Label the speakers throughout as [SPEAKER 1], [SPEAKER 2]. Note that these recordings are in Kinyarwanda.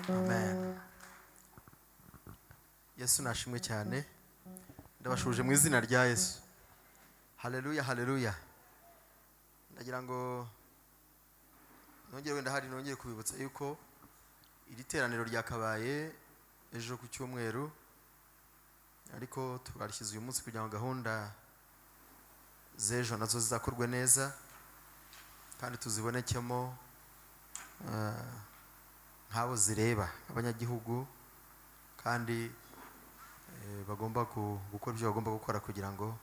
[SPEAKER 1] Amen. Yesu nashimwe cyane. Ndabashuje mu izina rya Yesu. Haleluya, haleluya. Ndagira ngo nongere wenda hari nongere kubibutsa yuko iri teraniro ryakabaye ejo ku cyumweru, ariko turarishyize uyu munsi kugira ngo gahunda z'ejo nazo zizakorwe neza kandi tuzibonekemo nk'abo zireba abanyagihugu, kandi bagomba gukora ibyo bagomba gukora kugira ngo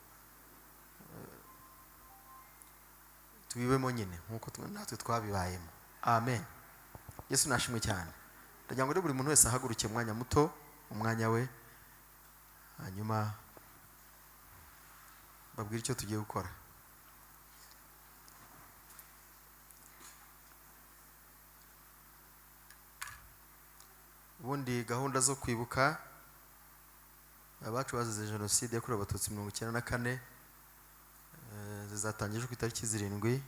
[SPEAKER 1] tubibemo nyine nk'uko natwe twabibayemo. Amen. Yesu nashimwe cyane. Ndagira ngo rero buri muntu wese ahaguruke umwanya muto, umwanya we, hanyuma babwire icyo tugiye gukora. Ubundi gahunda zo kwibuka abacu bazize jenoside yakorewe Abatutsi 94, zizatangira ejo ku itariki 7,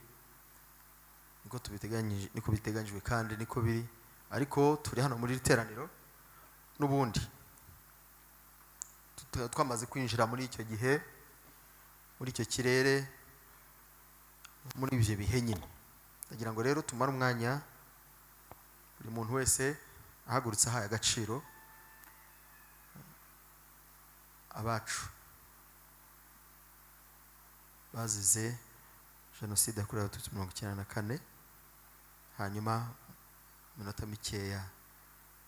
[SPEAKER 1] niko tubiteganyije, niko biteganyijwe kandi niko biri. Ariko turi hano muri iri teraniro n'ubundi twamaze kwinjira muri icyo gihe, muri icyo kirere, muri ibyo bihe nyine. Ndagira ngo rero tumare umwanya buri muntu wese ahagurutse ahaye agaciro abacu bazize jenoside yakorewe Abatutsi 94, hanyuma iminota mikeya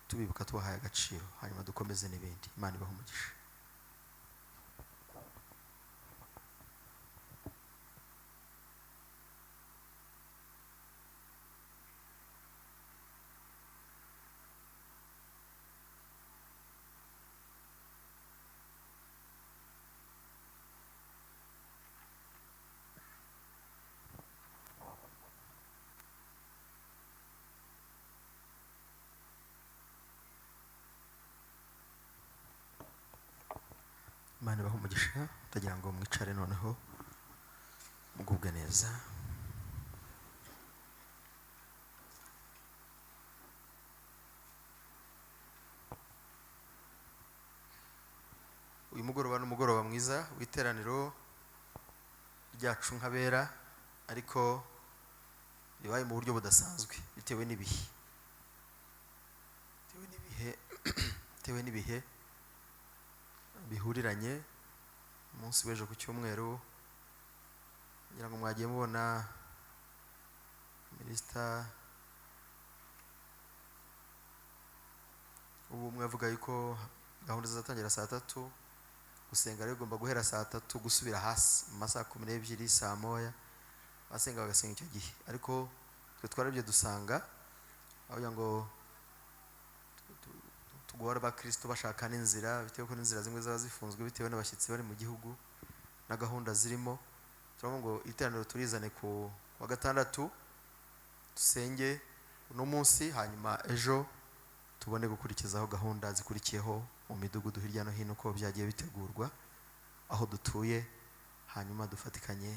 [SPEAKER 1] tubibuka tubahaye agaciro, hanyuma dukomeze n'ibindi. Imana ibahe umugisha. Imana ibahe umugisha. Ndagira ngo mwicare noneho mugubwe neza. Uyu mugoroba ni umugoroba mwiza w'iteraniro ryacu nk'abera, ariko ribaye mu buryo budasanzwe bitewe n'ibihe. Bitewe n'ibihe, bitewe n'ibihe bihuriranye. Umunsi w'ejo ku cyumweru, ngira ngo mwagiye mubona minisita w'ubumwe avuga yuko gahunda zizatangira saa 3, gusenga rero igomba guhera saa 3 gusubira hasi mu masaha 12, saa 1, abasenga bagasenga icyo gihe. Ariko twe twarabye dusanga aho kugira ngo tugora abakristo bashaka n'inzira, bitewe ko n'inzira zimwe zaba zifunzwe bitewe n'abashyitsi bari mu gihugu na gahunda zirimo, turavuga ngo iteraniro turizane ku wa gatandatu, dusenge uno munsi, hanyuma ejo tubone gukurikizaho gahunda zikurikiyeho mu midugudu hirya no hino uko byagiye bitegurwa aho dutuye, hanyuma dufatikanye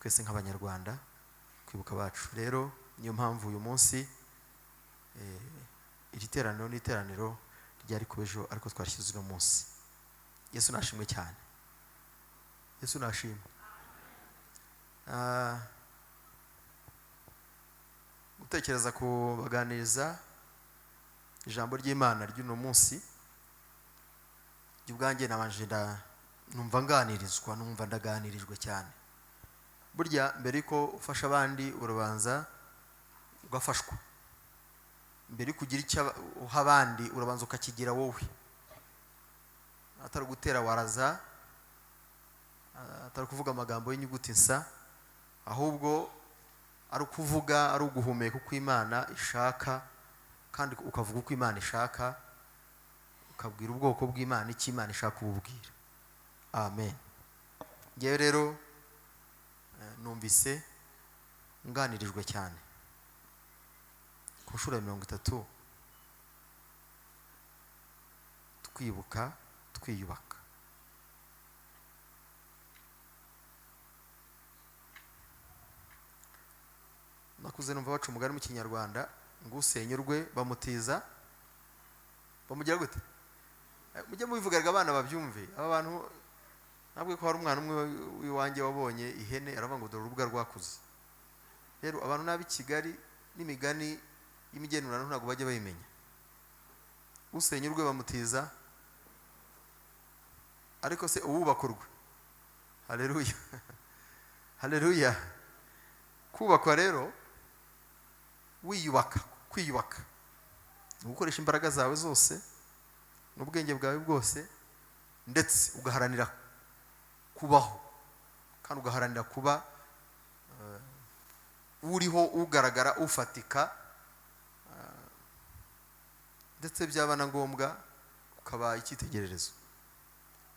[SPEAKER 1] twese nk'abanyarwanda kwibuka abacu. Rero niyo mpamvu uyu munsi iri teraniro ni iteraniro ryari ku ejo, ariko twarishyize uno munsi. Yesu nashimwe cyane. Yesu nashimwe. Gutekereza kubaganiriza ijambo ry'Imana ry'uno munsi, jye ubwanjye nabanje numva nganirizwa, numva ndaganirijwe cyane. Burya mbere yuko ufasha abandi urabanza ugafashwa. Mbere yuko ugira icyo uha abandi urabanza ukakigira wowe. Atari ugutera waraza, atari kuvuga amagambo y'inyuguti nsa, ahubwo ari ukuvuga, ari uguhumeka uko Imana ishaka, kandi ukavuga uko Imana ishaka, ukabwira ubwoko bw'Imana icyo Imana ishaka kububwira. Amen. Ngewe rero numvise nganirijwe cyane ku nshuro ya 30 twibuka twiyubaka. Nakuze numva baca umugani mu Kinyarwanda ngo usenyurwe bamutiza Bamugira gute? Mujye mubivugaga abana babyumve. Aba bantu ntabwo ko hari umwana umwe w'iwanjye wabonye ihene aravuga ngo dore urubwa rwakuze. Rero abantu n'ab'i Kigali n'imigani y'imigenurano ntabwo bajya bayimenya. Usenya urwe bamutiza, ariko se uwubaka urwe? Haleluya, haleluya. Kubakwa rero wiyubaka, kwiyubaka ni ugukoresha imbaraga zawe zose n'ubwenge bwawe bwose, ndetse ugaharanira kubaho, kandi ugaharanira kuba uriho, ugaragara, ufatika, ndetse byaba na ngombwa ukaba icyitegererezo.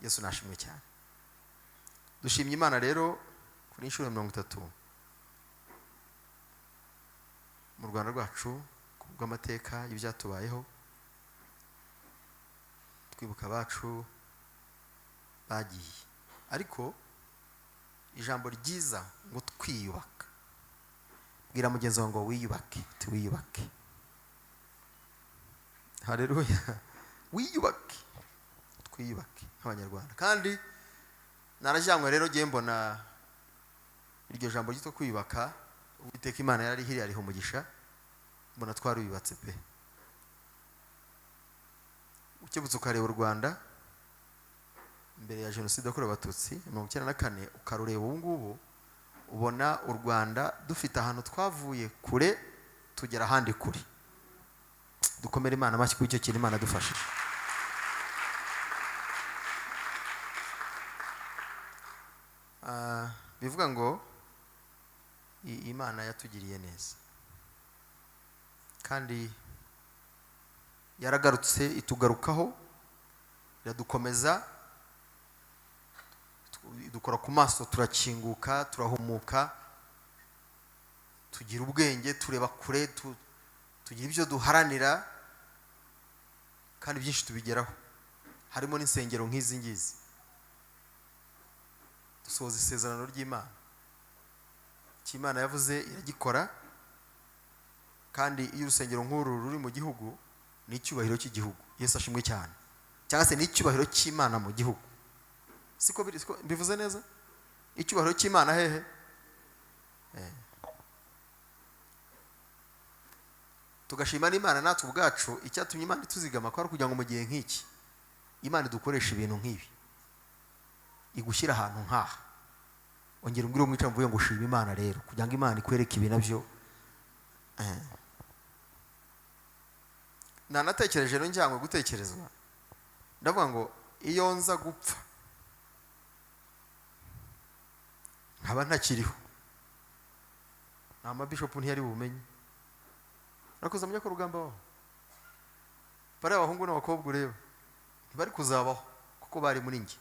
[SPEAKER 1] Yesu nashimwe cyane. Dushimye Imana rero kuri inshuro 30 mu Rwanda rwacu, kubw'amateka y'ibyatubayeho, twibuka abacu bagiye. Ariko ijambo ryiza ngo twiyubaka. Bwira mugenzi wawe ngo wiyubake, tuwiyubake. Haleluya. Wiyubake, twiyubake nk'Abanyarwanda. Kandi narajyanywe rero ngiye mbona iryo jambo ryitwa kwiyubaka, Uwiteka Imana yari hiriya ariho umugisha, mbona twaruyubatse pe. Ukebutse ukareba u Rwanda mbere ya jenoside yakorewe Abatutsi 94, ukarureba ubu ngubu, ubona u Rwanda dufite ahantu twavuye kure tugera ahandi kure. Dukomere Imana amashyi kuri icyo kintu Imana dufashije. Bivuga ngo Imana yatugiriye neza, kandi yaragarutse itugarukaho, iradukomeza, dukora ku maso, turakinguka, turahumuka, tugira ubwenge, tureba kure, tugira ibyo duharanira, kandi byinshi tubigeraho, harimo n'insengero nk'izi ngizi. Dusohoza isezerano ry'Imana. Icyo Imana yavuze iragikora, kandi iyo urusengero nk'uru ruri mu gihugu ni icyubahiro cy'igihugu. Yesu ashimwe cyane. Cyangwa se ni icyubahiro cy'Imana mu gihugu. Siko biri, siko mbivuze neza? Icyubahiro cy'Imana hehe? Tugashima n'Imana natwe ubwacu, icyatumye Imana ituzigama ko ari kugira ngo mu gihe nk'iki Imana idukoreshe ibintu nk'ibi, igushyira ahantu nk'aha. Ongera umbwire umwica mvuye ngo ushime Imana rero, kugira ngo Imana ikwereke ibi nabyo. Nanatekereje rero, njyanywe gutekerezwa, ndavuga ngo iyo nza gupfa nkaba ntakiriho, nta mabishopu ntiyari bumenye. Urakoze mujya ku rugamba waho, bariya abahungu n'abakobwa ureba ntibari kuzabaho kuko bari muri njye.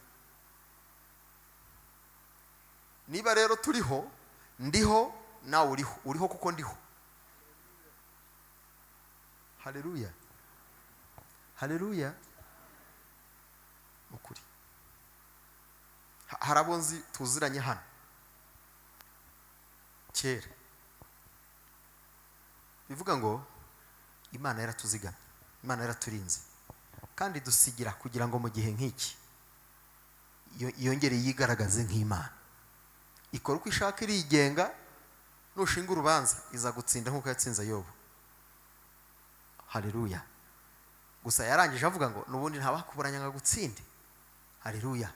[SPEAKER 1] Niba rero turiho, ndiho, nawe uriho, uriho kuko ndiho. Haleluya, haleluya. Ukuri hari abo nzi tuziranye hano kera, bivuga ngo Imana yaratuzigamye, Imana yaraturinze, kandi dusigira kugira ngo mu gihe nk'iki yongere yigaragaze nk'Imana. Ikora uko ishaka, irigenga, nushinga urubanza izagutsinda nk'uko yatsinze Yobu. Haleluya. Gusa yarangije avuga ngo nubundi ntawakuburanya ngo agutsinde. Haleluya.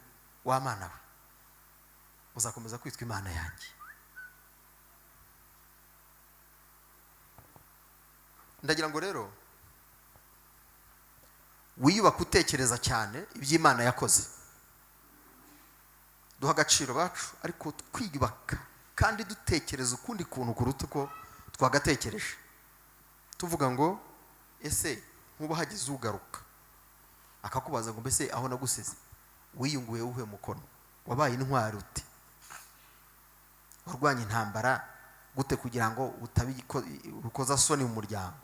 [SPEAKER 1] Wa Mana we, uzakomeza kwitwa Imana yanjye. Ndagira ngo rero wiyubake utekereza cyane iby'Imana yakoze. Duha agaciro bacu, ariko twiyubaka kandi dutekereza ukundi kuntu kuruta uko twagatekereje. Tuvuga ngo ese nkuba hagize ugaruka akakubaza ngo mbese aho nagusize wiyunguye uwuhe mukono, wabaye intwari ute, warwanye intambara gute kugira ngo urukozasoni mu muryango,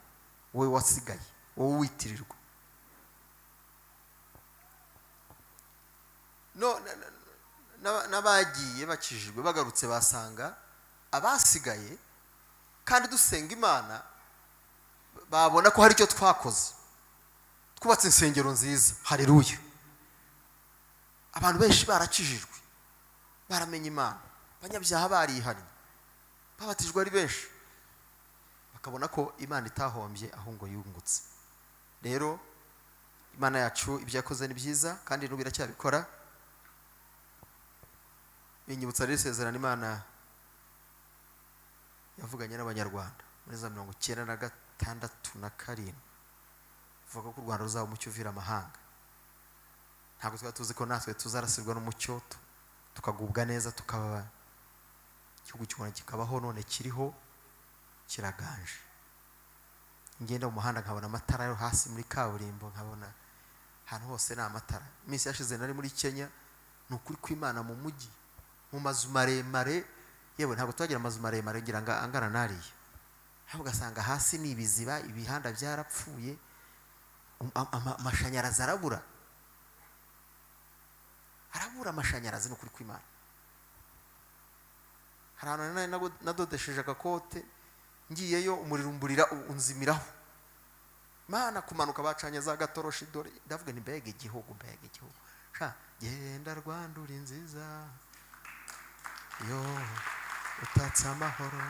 [SPEAKER 1] wowe wasigaye, wowe witirirwa. No, n'abagiye bakijijwe bagarutse basanga abasigaye, kandi dusenga Imana babona ko hari icyo twakoze, Twubatse insengero nziza, hareruya. Abantu benshi barakijijwe, baramenye Imana, abanyabyaha barihannye, babatijwe ari benshi, bakabona ko Imana itahombye ahubwo yungutse. Rero Imana yacu ibyo yakoze ni byiza, kandi n'ubu iracyabikora. Binyibutsa rero isezerano Imana yavuganye n'Abanyarwanda muri za 96 na 7, ivuga ko u Rwanda ruzaba umucyo uvira amahanga. Ntabwo twari tuzi ko natwe tuzarasirwa n'umucyo, tukagubwa neza, tukaba igihugu cy'u kikabaho. None kiriho, kiraganje. Ngenda mu muhanda nkabona amatara yo hasi muri kaburimbo, nkabona ahantu hose ni amatara. Iminsi yashize nari muri Kenya, ni ukuri kw'Imana, mu mujyi, mu mazu maremare, yewe ntabwo twagira amazu maremare ngira ngo angana n'ariya, ahubwo ugasanga hasi ni ibiziba, ibihanda byarapfuye, amashanyarazi arabura, arabura amashanyarazi. Ni ukuri kw'Imana, hari ahantu nari nadodesheje agakote, ngiyeyo umuriro umburira unzimiraho. Mana, kumanuka bacanye za gatoroshi. Dore ndavuga ni mbega igihugu, mbega igihugu! Sha genda Rwanda, uri nziza yo, utatse amahoro,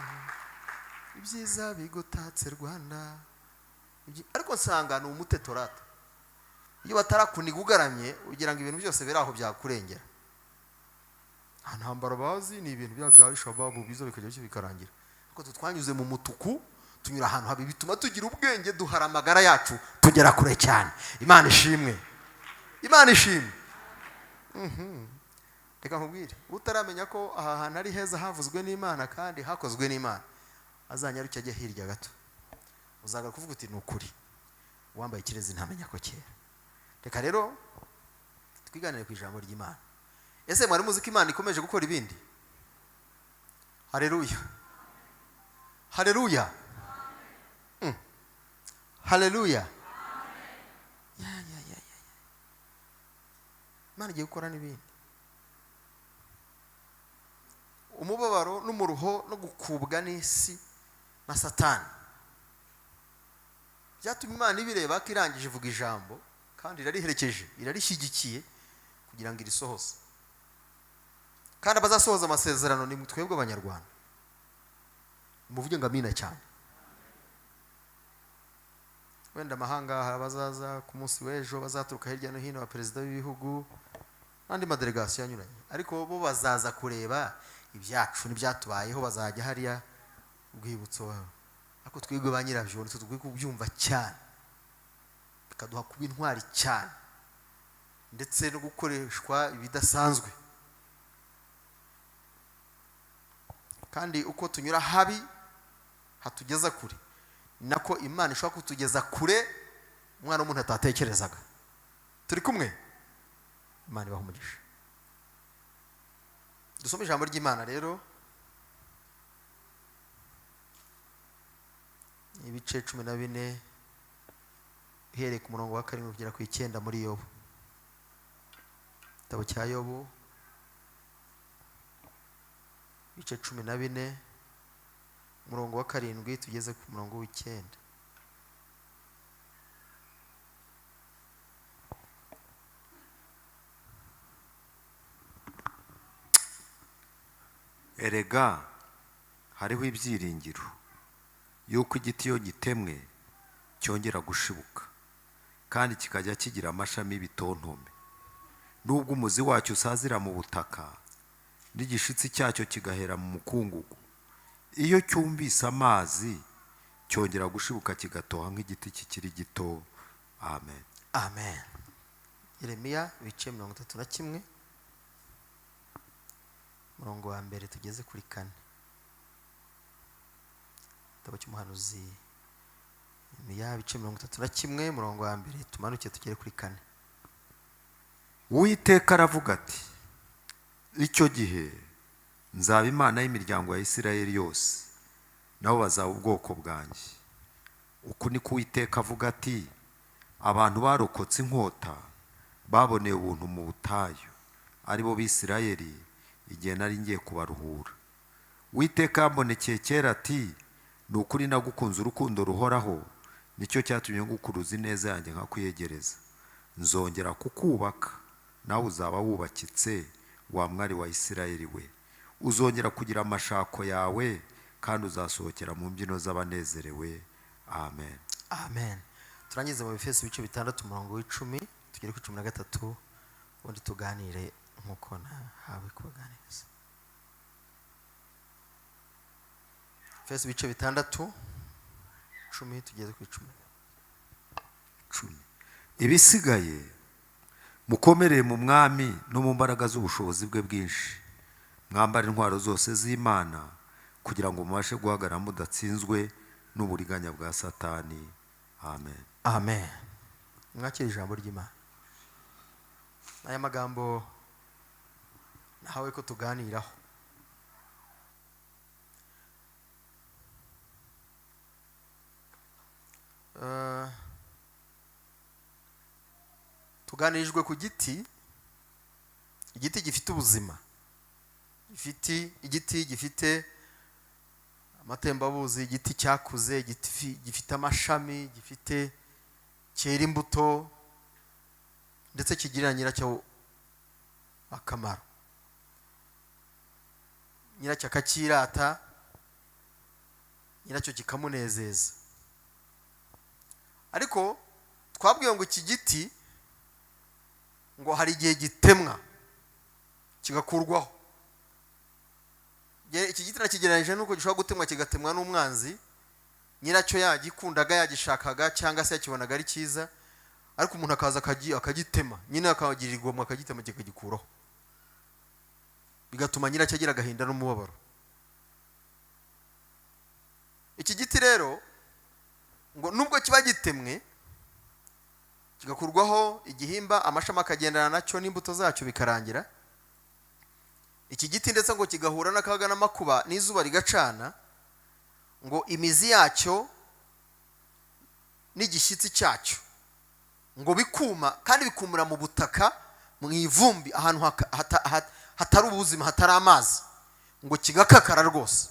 [SPEAKER 1] ibyiza bigutatse Rwanda. Ariko nsanga ni umutetorata. Iyo batarakuniga ugaramye, ugira ngo ibintu byose biri aho byakurengera. Nta ntambara bazi, ni ibintu bya bya Shababu biza bikajya bityo bikarangira. Ariko twe twanyuze mu mutuku, tunyura ahantu habi, bituma tugira ubwenge, duhara amagara yacu, tugera kure cyane. Imana ishimwe, Imana ishimwe. Reka nkubwire, utaramenya ko aha hantu ari heza, havuzwe n'Imana kandi hakozwe n'Imana, azanyaruke ajye hirya gato, uzaga kuvuga uti: "Ni ukuri, uwambaye ikirezi ntamenya ko kera." Reka rero twiganire ku ijambo ry'Imana. Ese mwari muzi ko Imana ikomeje gukora ibindi? Hareruya, hareruya. Haleluya! Ya, ya, ya, ya, ya. Imana igiye gukora n'ibindi. Umubabaro n'umuruho no gukubwa n'isi na Satani byatumye Imana ibireba ko irangije, ivuga ijambo kandi irariherekeje, irarishyigikiye kugira ngo irisohoze. Kandi abazasohoza amasezerano ni twebwe Abanyarwanda. Muvuge ngo amina cyane. Wenda amahanga, hari abazaza ku munsi w'ejo bazaturuka hirya no hino, abaperezida b'ibihugu n'andi madelegasiyo anyuranye, ariko bo bazaza kureba ibyacu n'ibyatubayeho, bazajya hariya urwibutso. Ariko twebwe ba nyirabyo nitwe dukwiye kubyumva cyane, bikaduha kuba intwari cyane, ndetse no gukoreshwa ibidasanzwe. Kandi uko tunyura habi hatugeza kure, ni nako Imana ishobora kutugeza kure umwana w'umuntu atatekerezaga. Turi kumwe? Imana ibaha umugisha. Dusome ijambo ry'Imana rero, ibice 14, uhereye ku murongo wa 7 kugera ku 9 muri Yobu, igitabo cya Yobu, ibice 14, umurongo wa 7 tugeze ku murongo w'9.
[SPEAKER 2] Erega hariho ibyiringiro yuko igiti iyo gitemwe cyongera gushibuka, kandi kikajya kigira amashami y'ibitontome, nubwo umuzi wacyo usazira mu butaka n'igishitsi cyacyo kigahera mu mukungugu. Iyo cyumvise amazi cyongera gushibuka, kigatoha nk'igiti kikiri gito. Amen.
[SPEAKER 1] Amen. Yeremiya ibice 31, umurongo wa 1 tugeze kuri 4. Igitabo cy'umuhanuzi Yeremiya, ibice 31, umurongo wa 1, tumanuke tugere kuri 4.
[SPEAKER 2] Uwiteka aravuga ati: "Icyo gihe nzaba Imana y'imiryango ya Isirayeli yose, nabo bazaba ubwoko bwanjye." Uku niko Uwiteka avuga ati: "Abantu barokotse inkota baboneye ubuntu mu butayu, ari bo Bisirayeli, igihe nari ngiye kubaruhura, Uwiteka yambonekeye kera ati: 'Ni ukuri nagukunze urukundo ruhoraho, Nicyo cyatumye ngukuruza ineza yanjye nkakwiyegereza. Nzongera kukubaka, nawe uzaba wubakitse, wa mwari wa Isirayeli we. Uzongera kugira amashako yawe, kandi uzasohokera mu mbyino z'abanezerewe. Amen.
[SPEAKER 1] Amen. Turangize mu Befeso ibice 6, umurongo wa 10 tugere ku 13, ubundi tuganire nk'uko nahawe kubaganiriza. Efeso ibice 6, 10 tugeze ku 10.
[SPEAKER 2] 10. Ibisigaye, mukomereye mu Mwami no mu mbaraga z'ubushobozi bwe bwinshi, mwambare intwaro zose z'Imana kugira ngo mubashe guhagarara mudatsinzwe n'uburiganya bwa Satani. Amen.
[SPEAKER 1] Amen. Mwakire ijambo ry'Imana. Aya magambo nahawe ko tuganiraho. Tuganirijwe ku giti, igiti gifite ubuzima, igiti gifite amatembabuzi, igiti cyakuze, igiti gifite amashami, gifite cyera imbuto, ndetse kigirira nyiracyo akamaro. Nyiracyo akacyirata, nyiracyo kikamunezeza. Ariko twabwiwe ngo iki giti ngo hari igihe gitemwa kigakurwaho. Iki giti nakigereranyije nuko gishobora gutemwa kigatemwa n'umwanzi, nyiracyo yagikundaga, yagishakaga, cyangwa se yakibonaga ari cyiza, ariko umuntu akaza akagitema, nyine akagira igomwa akagitema kikagikuraho, bigatuma nyiracyo agira agahinda n'umubabaro. Iki giti rero ngo nubwo kiba gitemwe kigakurwaho igihimba, amashami akagendana nacyo n'imbuto zacyo bikarangira, iki giti ndetse ngo kigahura n'akaga n'amakuba n'izuba rigacana, ngo imizi yacyo n'igishyitsi cyacyo ngo bikuma, kandi bikumira mu butaka, mu ivumbi, ahantu hatari ubuzima, hatari amazi, ngo kigakakara rwose.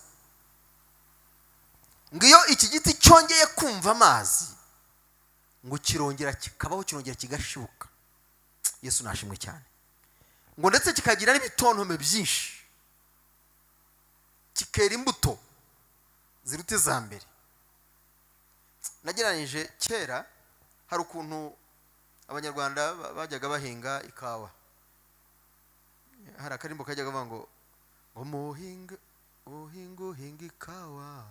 [SPEAKER 1] Ngo iyo iki giti cyongeye kumva amazi, ngo kirongera kikabaho, kirongera kigashibuka. Yesu nashimwe cyane. Ngo ndetse kikagira n'ibitontome byinshi, kikera imbuto ziruta iza mbere. Nagereranyije kera hari ukuntu Abanyarwanda bajyaga bahinga ikawa. Hari akarimbo kajyaga kavuga ngo muhinge, uhinge, uhinge ikawa,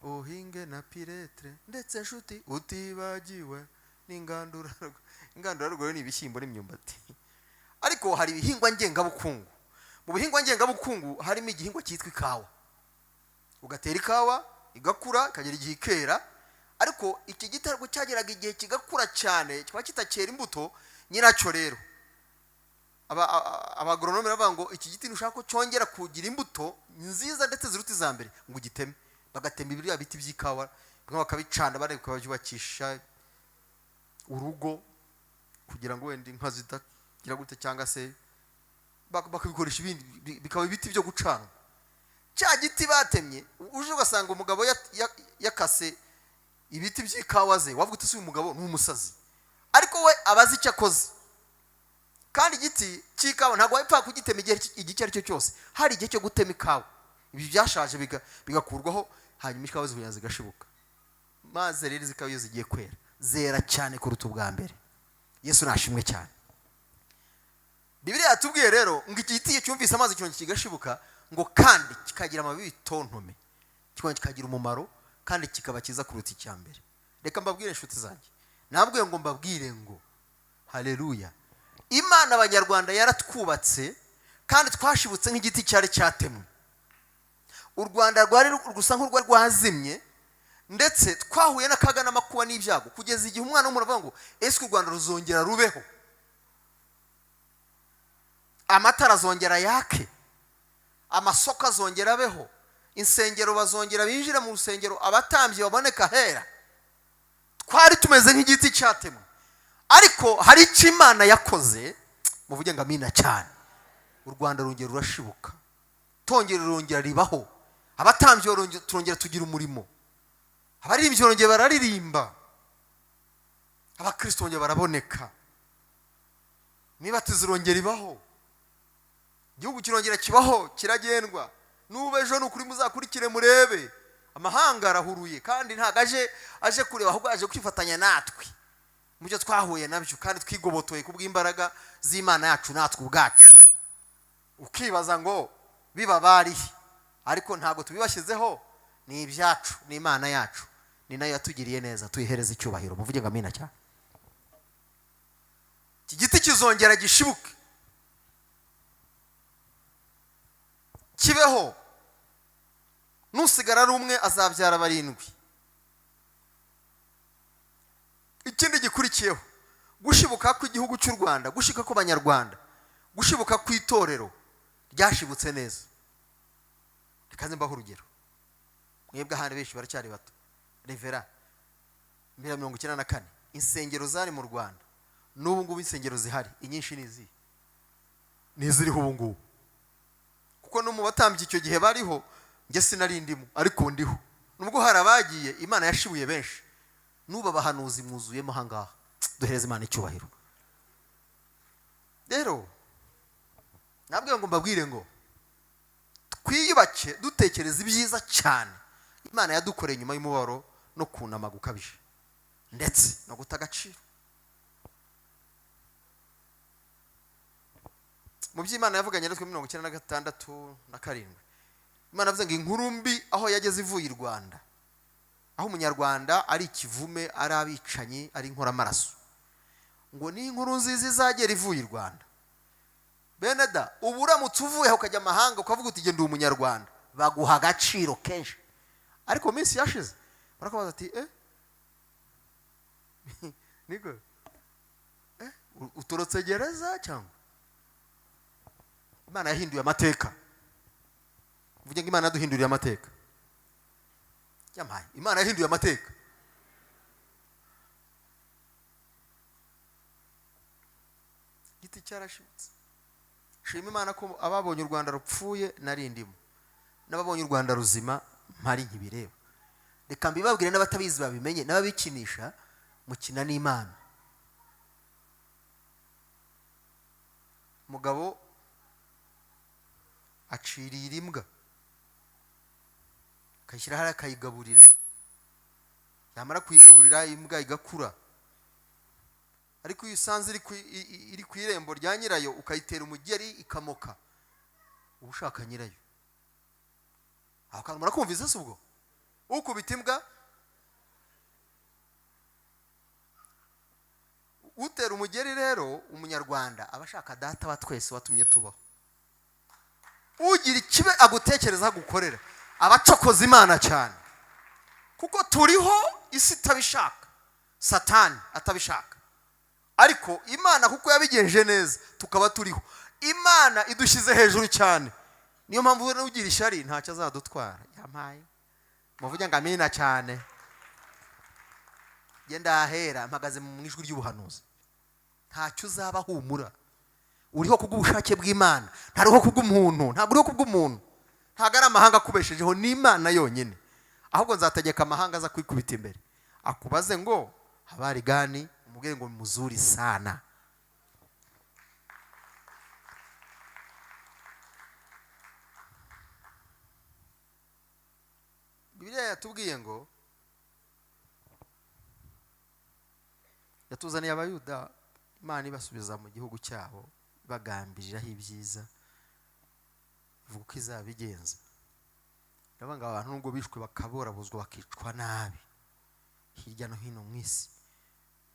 [SPEAKER 1] uhinge na piretre, ndetse nshuti utibagiwe n'ingandurarugo. Ingandurarugo ni ibishyimbo n'imyumbati. Ariko hari ibihingwa ngengabukungu. Mu bihingwa ngengabukungu harimo igihingwa cyitwa ikawa. Ugatera ikawa igakura, ikagera igihe ikera, ariko iki giti ntabwo cyageraga igihe kigakura cyane, kikaba kitakera imbuto. Nyiracyo rero abagoronome baravuga ngo iki giti ntushaka ko cyongera kugira imbuto nziza ndetse ziruta iza mbere, ngo ugiteme. Bagatema biriya biti by'ikawa, bimwe bakabicana, bakabyubakisha urugo kugira ngo wenda inka zidagira gute, cyangwa se bakabikoresha ibindi, bikaba ibiti byo gucanwa. Cya giti batemye, uje ugasanga umugabo yakase ibiti by'ikawa ze, wavuga uti uyu mugabo ni umusazi, ariko we aba azi icyo akoze. Kandi igiti cy'ikawa ntabwo wapfa kugitema igihe icyo ari cyo cyose. Hari igihe cyo gutema ikawa, ibi byashaje bigakurwaho, hanyuma ikawa zikongera zigashibuka. Maze rero izi kawa iyo zigiye kwera zera cyane kuruta ubwa mbere. Yesu nashimwe cyane. Bibiliya yatubwiye rero ngo iki giti iyo cyumvise amazi cyongera kigashibuka, ngo kandi kikagira amababi y'ibitontome, kikongera kikagira umumaro, kandi kikaba cyiza kuruta icya mbere. Reka mbabwire inshuti zanjye, nabwiye ngo mbabwire ngo haleluya, Imana Abanyarwanda yaratwubatse kandi twashibutse nk'igiti cyari cyatemwe. U Rwanda rwari rusa nk'urwari rwazimye, ndetse twahuye n'akaga n'amakuba n'ibyago, kugeza igihe umwana w'umuntu avuga ngo ese u Rwanda ruzongera rubeho, amatara azongera yake, amasoko azongera abeho, insengero bazongera binjire mu rusengero, abatambyi baboneka hera. Twari tumeze nk'igiti cyatemwe, ariko hari icyo Imana yakoze, muvuge ngo amina cyane. U Rwanda rongera rurashibuka, tongera rurongera ribaho, abatambyi turongera tugira umurimo. Abaririmbyi barongeye bararirimba, abakristo bongeye baraboneka, imibatizo irongera ibaho, igihugu kirongera kibaho, kiragendwa. N'ubu ejo ni ukuri, muzakurikire murebe, amahanga arahuruye, kandi ntabwo aje kureba, ahubwo aje kwifatanya natwe mu byo twahuye nabyo kandi twigobotoye kubw'imbaraga z'Imana yacu natwe ubwacu. Ukibaza ngo biba barihe? Ariko ntabwo tubibashyizeho, ni ibyacu, ni Imana yacu, ni nayo yatugiriye neza, tuyihereza icyubahiro. Muvuge ngo amina cyane. Iki giti kizongera gishibuke, kibeho. Nusigara ari umwe azabyara barindwi. Ikindi gikurikiyeho, gushibuka kw'igihugu cy'u Rwanda, gushika kw'Abanyarwanda, gushibuka kw'itorero ryashibutse neza. Reka nze mbahe urugero, mwebwe ahandi benshi baracyari bato. Revera mbere ya 94, insengero zari mu Rwanda n'ubu ngubu insengero zihari inyinshi ni izihe? Ni iziriho ubu ngubu, kuko no mu batambyi icyo gihe bariho, njye sinari ndimo ariko ndiho. Nubwo hari abagiye, Imana yashibuye benshi. N'ubu abahanuzi mwuzuyemo aha ngaha, duhereze Imana icyubahiro. Rero nabwiye ngo mbabwire ngo twiyubake dutekereza ibyiza cyane Imana yadukoreye nyuma y'umubabaro no kunama gukabije ndetse no guta agaciro. Mu by'Imana yavuganye natwe 96 na 7, Imana yavuze ngo inkuru mbi aho yageze ivuye i Rwanda, aho umunyarwanda ari ikivume, ari abicanyi, ari inkoramaraso, ngo ni inkuru nziza izagera ivuye i Rwanda. Bene da, ubu uramutse uvuye aho ukajya amahanga ukavuga uti genda umunyarwanda, baguha agaciro kenshi. Ariko mu minsi yashize barakubaza ati niko utorotse gereza cyangwa? Imana yahinduye amateka. Mvuge ngo Imana yaduhinduriye amateka. Yampaye. Imana yahinduye amateka. Igiti cyarashibutse. Shima Imana ko ababonye u Rwanda rupfuye nari ndimo, n'ababonye u Rwanda ruzima mpari nkibireba. Reka mbibabwire n'abatabizi babimenye, n'ababikinisha mukina n'Imana. Mugabo acirira imbwa akayishyira hariya akayigaburira, yamara kuyigaburira imbwa igakura. Ariko iyo usanze iri ku irembo rya nyirayo ukayitera umugeri ikamoka, uba ushaka nyirayo. Aho kantu murakumvise se? Ubwo ukubita imbwa, utera umugeri rero, umunyarwanda aba ashaka data wa twese watumye tubaho. Ugira ikibe agutekereza agukorera, abacokoza Imana cyane, kuko turiho isi itabishaka, Satani atabishaka, ariko Imana kuko yabigenje neza tukaba turiho. Imana idushyize hejuru cyane, niyo mpamvu ugira ishyari ntacyo azadutwara. Yampaye muvuge ngo amina cyane. Genda ahera mpagaze mu ijwi ry'ubuhanuzi, ntacyo uzaba humura. Uriho kubw'ubushake bw'Imana, ntariho kubw'umuntu, ntabwo uriho kubw'umuntu, ntabwo ari amahanga akubeshejeho, ni Imana yonyine. Ahubwo nzategeka amahanga aza kwikubita imbere akubaze ngo habari gani, umubwire ngo muzuri sana. Bibiliya yatubwiye ngo yatuzaniye Abayuda, Imana ibasubiza mu gihugu cyabo bagambiriraho ibyiza, ivuga uko izabigenza. Ndavuga ngo abantu nubwo bishwe bakaborabuzwa bakicwa nabi hirya no hino mu isi,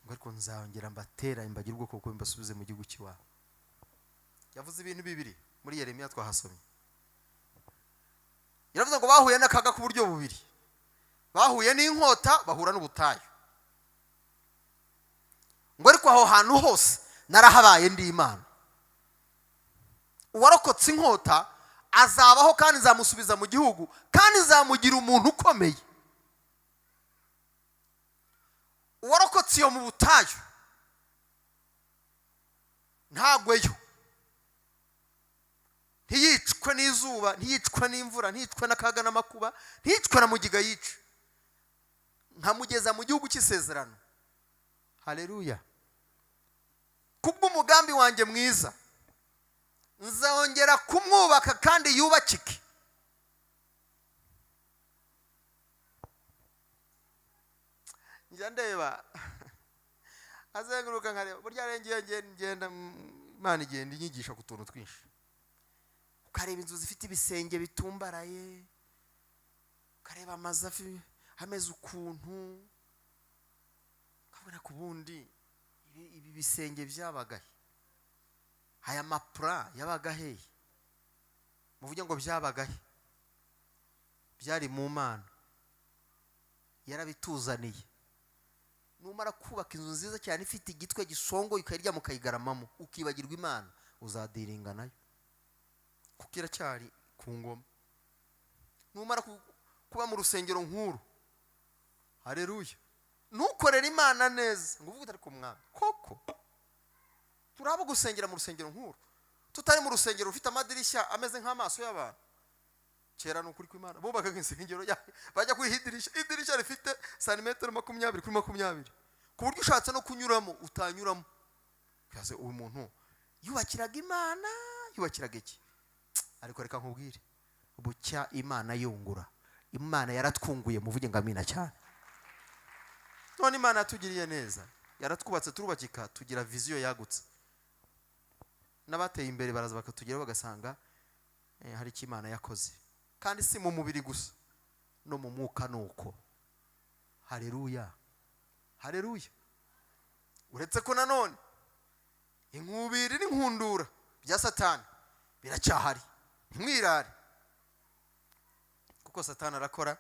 [SPEAKER 1] ngo ariko nzongera mbatera mbagire ubwoko bwo mbasubize mu gihugu cy'iwabo. Yavuze ibintu bibiri muri Yeremiya twahasomye. Yaravuze ngo bahuye n'akaga k'uburyo bubiri, bahuye n'inkota, bahura n'ubutayu. Ngo ariko aho hantu hose narahabaye ndi Imana. Uwarokotse inkota azabaho, kandi nzamusubiza mu gihugu, kandi nzamugira umuntu ukomeye. Uwarokotse iyo mu butayu ntagweyo, ntiyicwe n'izuba, ntiyicwe n'imvura, ntiyicwe n'akaga n'amakuba, ntiyicwe na mugiga yica, Nkamugeza mu gihugu cy'isezerano. Haleluya! Kubw'umugambi wanjye mwiza nzongera kumwubaka kandi yubakike. Njya ndeba azenguruka nkareba burya rero ngiye ngenda, Imana igenda inyigisha ku tuntu twinshi. Ukareba inzu zifite ibisenge bitumbaraye, ukareba amazu ameze ukuntu, ukabona ku bundi ibi bisenge byabagahe, aya mapura yabaga hehe? Muvuge ngo byabagahe? Byari mu Mana, yarabituzaniye. Numara kubaka inzu nziza cyane ifite igitwe gisongoye, ukayiryama ukayigaramamo, ukibagirwa Imana, uzadiringa nayo kuko iracyari ku ngoma. Numara kuba mu rusengero nk'uru, hareruya, ntukorere Imana neza ngo uvuge utari ku mwami koko, turaba gusengera mu rusengero nk'uru tutari mu rusengero rufite amadirishya ameze nk'amaso y'abantu. Kera ni ukuri kw'Imana, bubakaga insengero bajya kuriha idirishya, idirishya rifite santimetero 20 kuri 20, ku buryo ushatse no kunyuramo utanyuramo. Ukaze uyu muntu yubakiraga Imana, yubakiraga iki? Ariko reka nkubwire, bucya Imana yungura. Imana yaratwunguye, muvuge ngo amina cyane. None Imana yatugiriye neza, yaratwubatse turubakika, tugira viziyo yagutse. N'abateye imbere baraza bakatugeraho, bagasanga hari icyo Imana yakoze. Kandi si mu mubiri gusa, no mu mwuka nuko. Haleluya, haleluya! Uretse ko nanone inkubiri n'inkundura bya Satani biracyahari, ntimwirare, kuko Satani arakora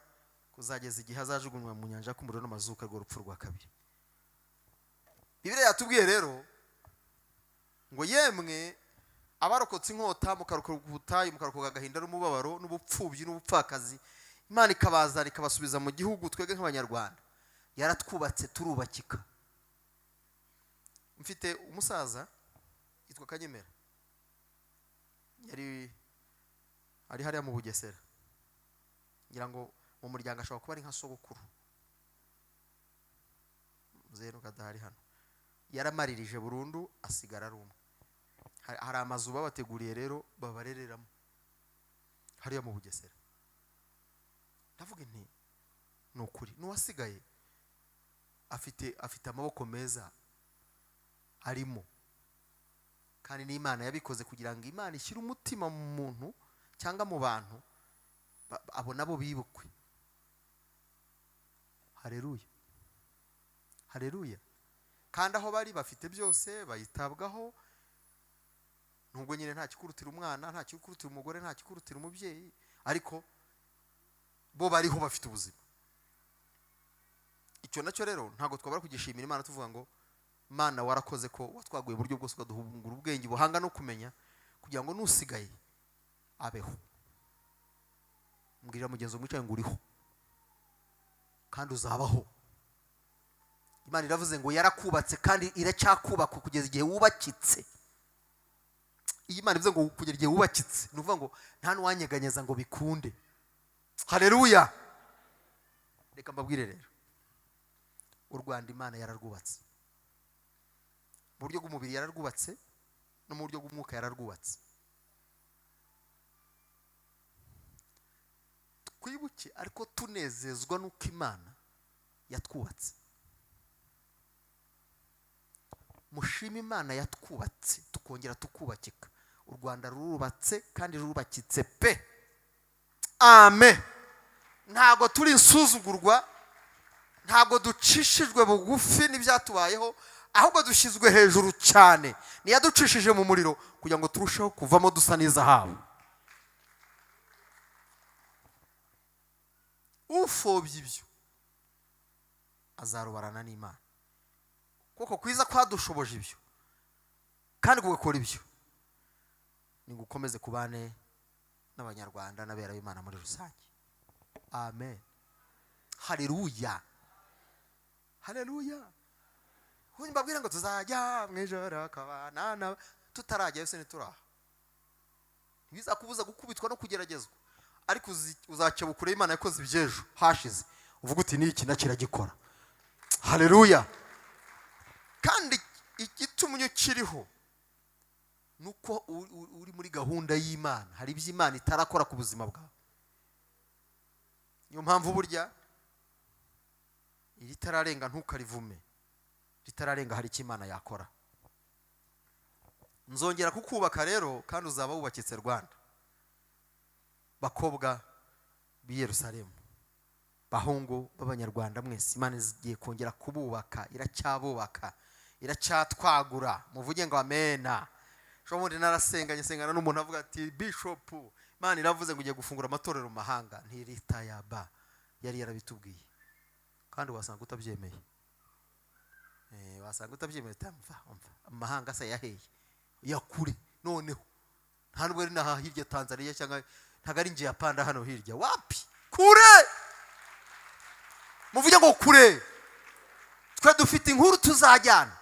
[SPEAKER 1] kuzageza igihe azajugunywa mu nyanja y'umuriro n'amazuka, rwo rupfu rwa kabiri. Bibiliya yatubwiye rero ngo yemwe abarokotse inkota, mukarokoka ubutayu, mukarokoka agahinda n'umubabaro n'ubupfubyi n'ubupfakazi, Imana ikabazana ikabasubiza mu gihugu. Twebwe nk'Abanyarwanda yaratwubatse turubakika. Mfite umusaza yitwa Kanyemera, yari ari hariya mu Bugesera, ngira ngo mu muryango ashobora kuba ari nka sogokuru. Muzehe kadahari hano, yaramaririje burundu asigara ari umwe. Hari amazu babateguriye rero babarereramo hariya mu Bugesera. Ndavuga nti ni ukuri n'uwasigaye afite amaboko meza arimo, kandi n'Imana yabikoze kugira ngo Imana ishyire umutima mu muntu cyangwa mu bantu, abo nabo bibukwe. Haleluya, haleluya! Kandi aho bari bafite byose, bayitabwaho, nubwo nyine nta kikurutira umwana, nta kikurutira umugore, nta kikurutira umubyeyi, ariko bo bariho bafite ubuzima. Icyo nacyo rero ntabwo twabura kugishimira Imana, tuvuga ngo Mana warakoze ko watwaguye uburyo bwose, ukaduhungura ubwenge, ubuhanga no kumenya, kugira ngo nusigaye abeho. Mbwirira mugenzi mwicaye ngo uriho kandi uzabaho. Imana iravuze ngo yarakubatse kandi iracyakubaka kugeza igihe wubakitse. Iyi Imana ivuze ngo kugera igihe wubakitse, ni ukuvuga ngo nta n'uwanyeganyeza ngo bikunde. Haleluya! Reka mbabwire rero, u Rwanda Imana yararwubatse mu buryo bw'umubiri, yararwubatse no mu buryo bw'umwuka yararwubatse. Twibuke ariko tunezezwa n'uko Imana yatwubatse. Mushime Imana yatwubatse tukongera tukubakika. U Rwanda rurubatse kandi rurubakitse pe. Amen. Ntabwo turi insuzugurwa, ntabwo ducishijwe bugufi n'ibyatubayeho, ahubwo dushyizwe hejuru cyane. Niyaducishije mu muriro kugira ngo turusheho kuvamo dusa n'izahabu. Ufobya ibyo azarubarana n'Imana, kuko kwiza kwadushoboje ibyo kandi kugakora ibyo ni gukomeze kubane n'Abanyarwanda n'abera b'Imana muri rusange. Amen. Haleluya, haleluya! Mbabwira ngo tuzajya mu ijoro kabana na tutarajyayo se ntituraha. Ntibizakubuza gukubitwa no kugeragezwa, ariko uzacebukure Imana yakoze iby'ejo hashize, Uvuga uti n'iki nacyo iragikora. Haleluya! Kandi igitumye ukiriho ni uko uri muri gahunda y'Imana. Hari ibyo Imana itarakora ku buzima bwawe. Niyo mpamvu burya iritararenga ntukarivume. Ritararenga hari icyo Imana yakora. Nzongera kukubaka rero, kandi uzaba wubakitse. Rwanda, bakobwa b'i Yerusalemu, bahungu b'Abanyarwanda mwese, Imana igiye kongera kububaka, iracyabubaka, iracyatwagura. Muvuge ngo amena. Ubundi narasenganye, nsengana n'umuntu avuga ati: "Bishopu, Imana iravuze ngo ugiye gufungura amatorero mu mahanga." Ntiritayaba yari yarabitubwiye, kandi wasanga utabyemeye. Wasanga utabyemeye. Utamva umva amahanga se yaheye ya kure? Noneho nta nubwo ari n'aha hirya Tanzania, cyangwa ntabwo ari ngiye apanda hano hirya, wapi, kure. Muvuge ngo kure. Twe dufite inkuru tuzajyana.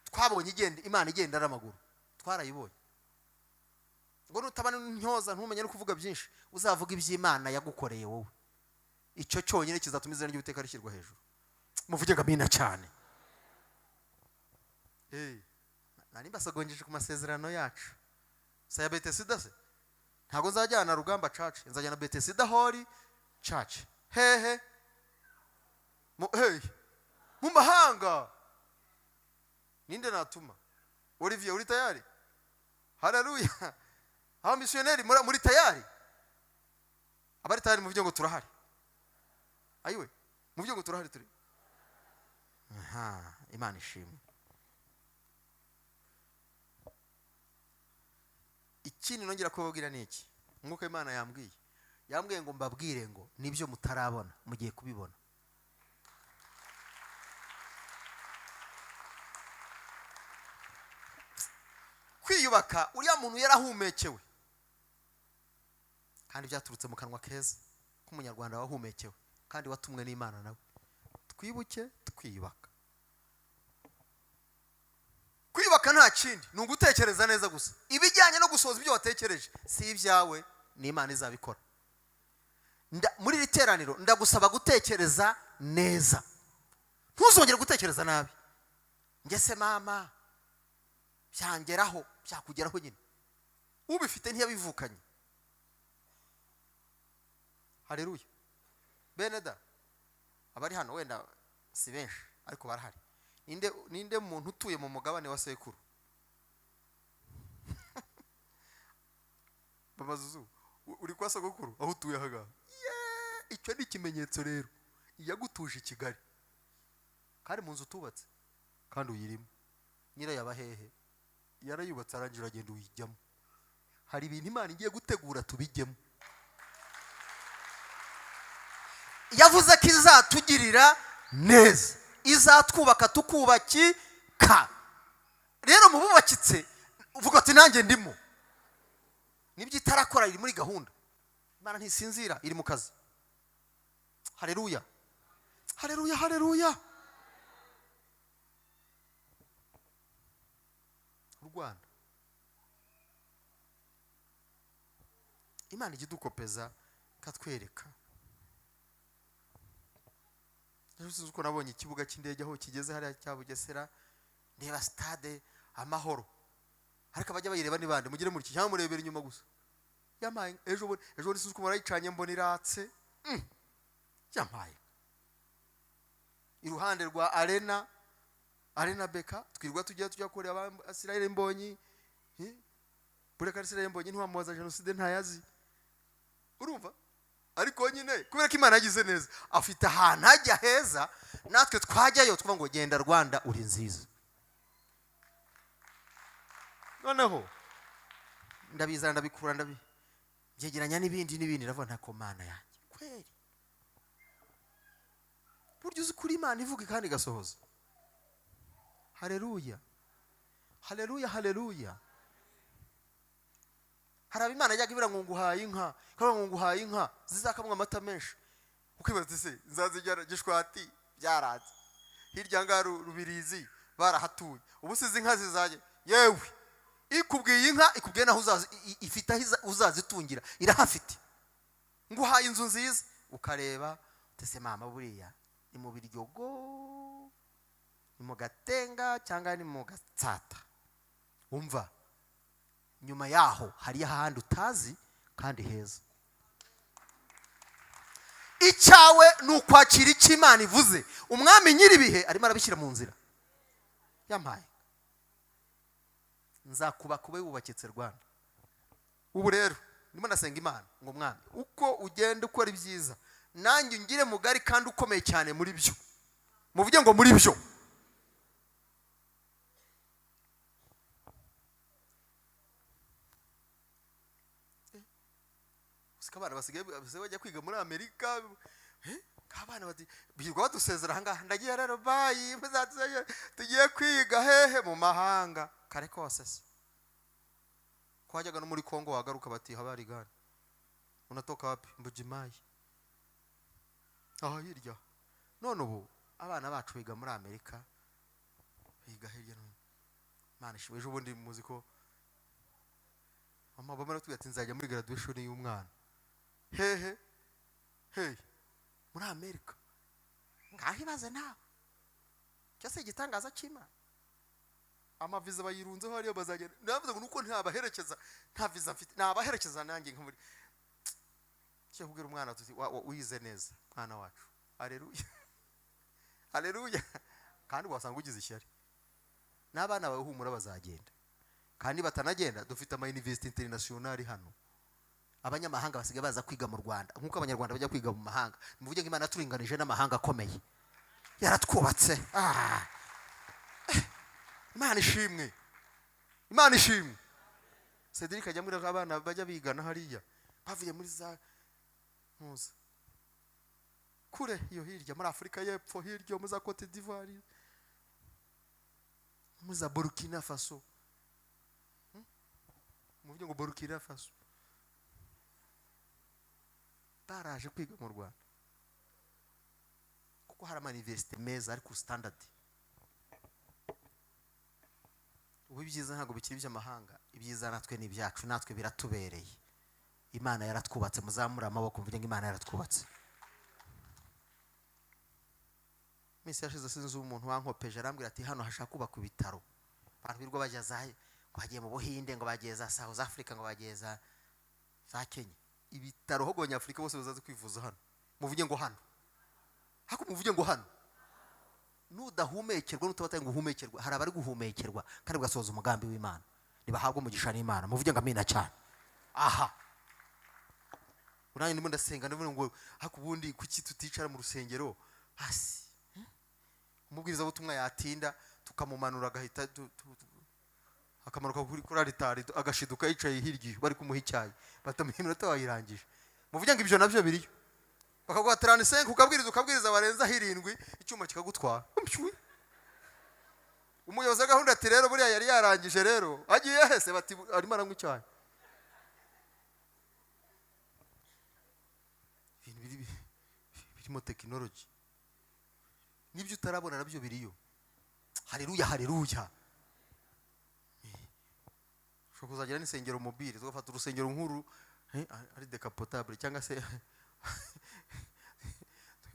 [SPEAKER 1] Twabonye igenda, Imana igenda n'amaguru, twarayibonye. Ngo nutaba ntyoza, ntumenye no kuvuga byinshi, uzavuga iby'Imana yagukoreye wowe. Icyo cyonyine kizatuma izina ry'Uwiteka rishyirwa hejuru. Muvuge ngo amina cyane. Nari mbasogongeje ku masezerano yacu saya Betesida se. Ntabwo nzajyana Rugamba Church, nzajyana Betesida Holy Church. Hehe? Mu, hey, mu mahanga. Ninde natuma? Olivier, uri tayari? Haleluya! Abamisiyoneri muri tayari? Abari tayari muvuge ngo turahari. Ayiwe, muvuge ngo turahari, turi aha. Imana ishimwe. Ikindi nongera kubabwira ni iki? Nk'uko Imana yambwiye ngo mbabwire ngo nibyo mutarabona mugiye kubibona. Kwiyubaka, uriya muntu yarahumekewe, kandi byaturutse mu kanwa keza k'Umunyarwanda wahumekewe kandi watumwe n'Imana nawe. Twibuke twiyubaka. Kwiyubaka nta kindi, ni ugutekereza neza gusa. Ibijyanye no gusohoza ibyo watekereje si ibyawe, ni Imana izabikora. Muri iri teraniro ndagusaba gutekereza neza, ntuzongere gutekereza nabi. Njye se mama byangeraho? Byakugeraho nyine. Ubifite ntiyabivukanye. Haleluya! Bene da, abari hano wenda si benshi, ariko barahari. Ninde muntu utuye mu mugabane wa sekuru? Mama Zuzu, uri kwa sogokuru aho utuye ahangaha? Yeee, icyo ni ikimenyetso rero. Iyagutuje i Kigali kandi mu nzu utubatse kandi uyirimo, nyirayo aba hehe? Yarayubatse arangira, uragenda uyijyamo. Hari ibintu Imana igiye gutegura tubijyemo. Yavuze ko izatugirira neza, izatwubaka tukubakika. Rero mu bubakitse uvuga ati nanjye ndimo. Nibyo itarakora iri muri gahunda. Imana ntisinzira, iri mu kazi. Haleluya, haleluya, haleluya! U Rwanda, Imana ijya idukopeza ikatwereka. Ejo sinzi uko nabonye ikibuga cy'indege aho kigeze hariya cya Bugesera, ndeba Stade Amahoro. Ariko abajya bayireba ni bande? Mugire muri iki cyangwa murebera inyuma gusa? Yampaye ejo bundi sinzi uko marayicanye, mbona iratse. Yampaye iruhande rwa Arena BK twirwa tujya kureba Israel Mbonyi. Bureka Israel Mbonyi ntiwamubaza jenoside, ntayazi, urumva? Ariko nyine kubera ko Imana yagize neza, afite ahantu hajya heza, natwe twajyayo tuvuga ngo genda Rwanda uri nziza. Noneho ndabizana, ndabikura, ndabi byegeranya n'ibindi n'ibindi, ndavuga ntako Mana yanjye kweri, burya uzi kuri Imana ivuga kandi igasohoza. Haleluya, haleluya, haleluya! Hari abimana yajyaga ibura ngo nguhaye inka, ikavuga ngo nguhaye inka zizakamwa amata menshi, ukibaza se nzazijyana Gishwati? Byaranze. Hirya ngaha Rubirizi barahatuye, ubu se izi nka zizajya? Yewe, ikubwiye inka, ikubwiye naho uzazi, ifite aho uzazitungira, irahafite. Nguhaye inzu nziza, ukareba. Tese mama, buriya ni mu Biryogo, ni mu Gatenga cyangwa ni mu Gatsata? Umva, nyuma yaho hariyo ahandi utazi kandi heza. Icyawe ni ukwakira icyo Imana ivuze. Umwami nyir'ibihe arimo arabishyira mu nzira. Yampaye, nzakubaka ube wubakitse. Rwanda, ubu rero ndimo ndasenga Imana ngo: "Mwami, uko ugenda ukora ibyiza, nanjye ungire mugari kandi ukomeye cyane muri byo." Muvuge ngo: "Muri byo." Usika abana basigaye bajya kwiga muri Amerika, abana bati birirwa badusezera ahangaha: "Ndagiye rero, bye, muzadusezere, tugiye kwiga hehe mu mahanga." Kare kose se ko wajyaga no muri Kongo, wagaruka bati: "Habari gani, unatoka wapi?" "Mbujimayi, aho hirya." None ubu abana bacu biga muri Amerika, biga hirya no hino. Imana ishimwe. Ejo bundi muzi ko mama Obama aratubwira ati: "Nzajya muri graduation y'umwana." Hehe? Hehe? Muri Amerika. Ngaho ibaze nawe, cyo si igitangaza cy'Imana? Amaviza bayirunzeho hariyo, bazagenda. Navuze ngo nuko ntabaherekeza, nta viza mfite, nabaherekeza nanjye nka muri cyo kubwira umwana tuti: "Wize neza, mwana wacu." Haleluya, haleluya! Kandi wasanga ugize ishyari n'abana bawe. Humura, bazagenda. Kandi batanagenda, dufite ama university international hano. Abanyamahanga basigaye baza kwiga mu Rwanda nk'uko Abanyarwanda bajya kwiga mu mahanga. Muvuge ngo: "Imana yaturinganije n'amahanga akomeye, yaratwubatse." Ah. Imana ishimwe, Imana ishimwe. Cedric ajya ambwira ko abana bajya bigana hariya bavuye muri za ntuza kure iyo hirya muri Afurika y'Epfo, hirya muri za Cote d'Ivoire, muri za Burkina Faso. Muvuge ngo: "Burkina Faso." Baraje kwiga mu Rwanda kuko hari ama université meza ari ku standard. Ubu ibyiza ntabwo bikiri iby'amahanga, ibyiza natwe ni ibyacu, natwe biratubereye. Imana yaratwubatse. Muzamure amaboko, mvuge ngo: "Imana yaratwubatse." Iminsi yashize, sinzi umuntu wankopeje, arambwira ati: "Hano hashaka kubakwa ibitaro." Abantu birirwa bajya za, ngo bagiye mu Buhinde, ngo bagiye za South Africa, ngo bagiye za Kenya. Ibitaro ahubwo Abanyafurika bose bazaza kwivuza hano. Muvuge ngo: "Hano." Hako muvuge ngo: "Hano." Nudahumekerwa, nutaba ngo uhumekerwa, hari abari guhumekerwa kandi bugasohoza umugambi w'Imana. Nibahabwe umugisha n'Imana. Muvuge ngo: "Amina" cyane. Aha uranjye ndimo ndasenga, ndavuga ngo: "Ariko ubundi kuki tuticara mu rusengero hasi?" Umubwirizabutumwa yatinda tukamumanura, agahita akamanuka kuri aritari, agashiduka yicaye hirya iyo bari kumuha icyayi, batamuha iminota wayirangije. Muvuge ngo: "Ibyo nabyo biriyo." Bakaguha 35, ukabwiriza, ukabwiriza, warenzaho 7 icyuma kikagutwara. Mpyui. Umuyobozi wa gahunda ati: "Rero buriya yari yarangije, rero agiye hese?" Bati: "Arimo aranywa icyayi." Ibintu birimo tekinoloji n'ibyo utarabona nabyo biriyo. Haleluya, haleluya! Ushobora kuzagira n'insengero mobile, tugafata urusengero nkuru, ari décapotable, cyangwa se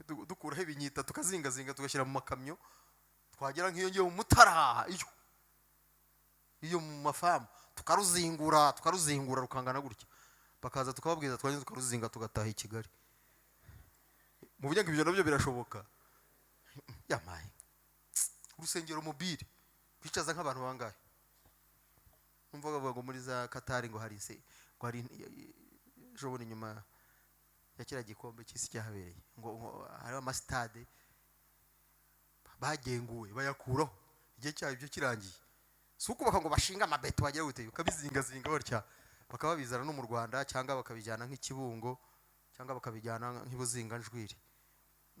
[SPEAKER 1] dukuraho ibinyita, tukazingazinga, tugashyira mu makamyo, twagera nk'iyo ngiyo mu Mutara, iyo mu mafamu, tukaruzingura, tukaruzingura rukangana gutya, bakaza tukababwiza, twarangiza tukaruzinga, tugataha i Kigali. Mu buryo ngo ibyo nabyo birashoboka. Yamaye urusengero mobile kwicaza nk'abantu bangahe? Numva bavuga ngo muri za Katari ngo hari se, ngo hari ejo bundi nyuma ya kiriya gikombe cy'isi cyahabereye, ngo hariho amasitade bagenguwe, bayakuraho igihe cyayo ibyo kirangiye. Si ukubaka ngo bashinge amabeto, bagera gute, bakabizingazinga batya, bakaba babizana no mu Rwanda, cyangwa bakabijyana nk'ikibungo, cyangwa bakabijyana nk'ibuzinganjwiri,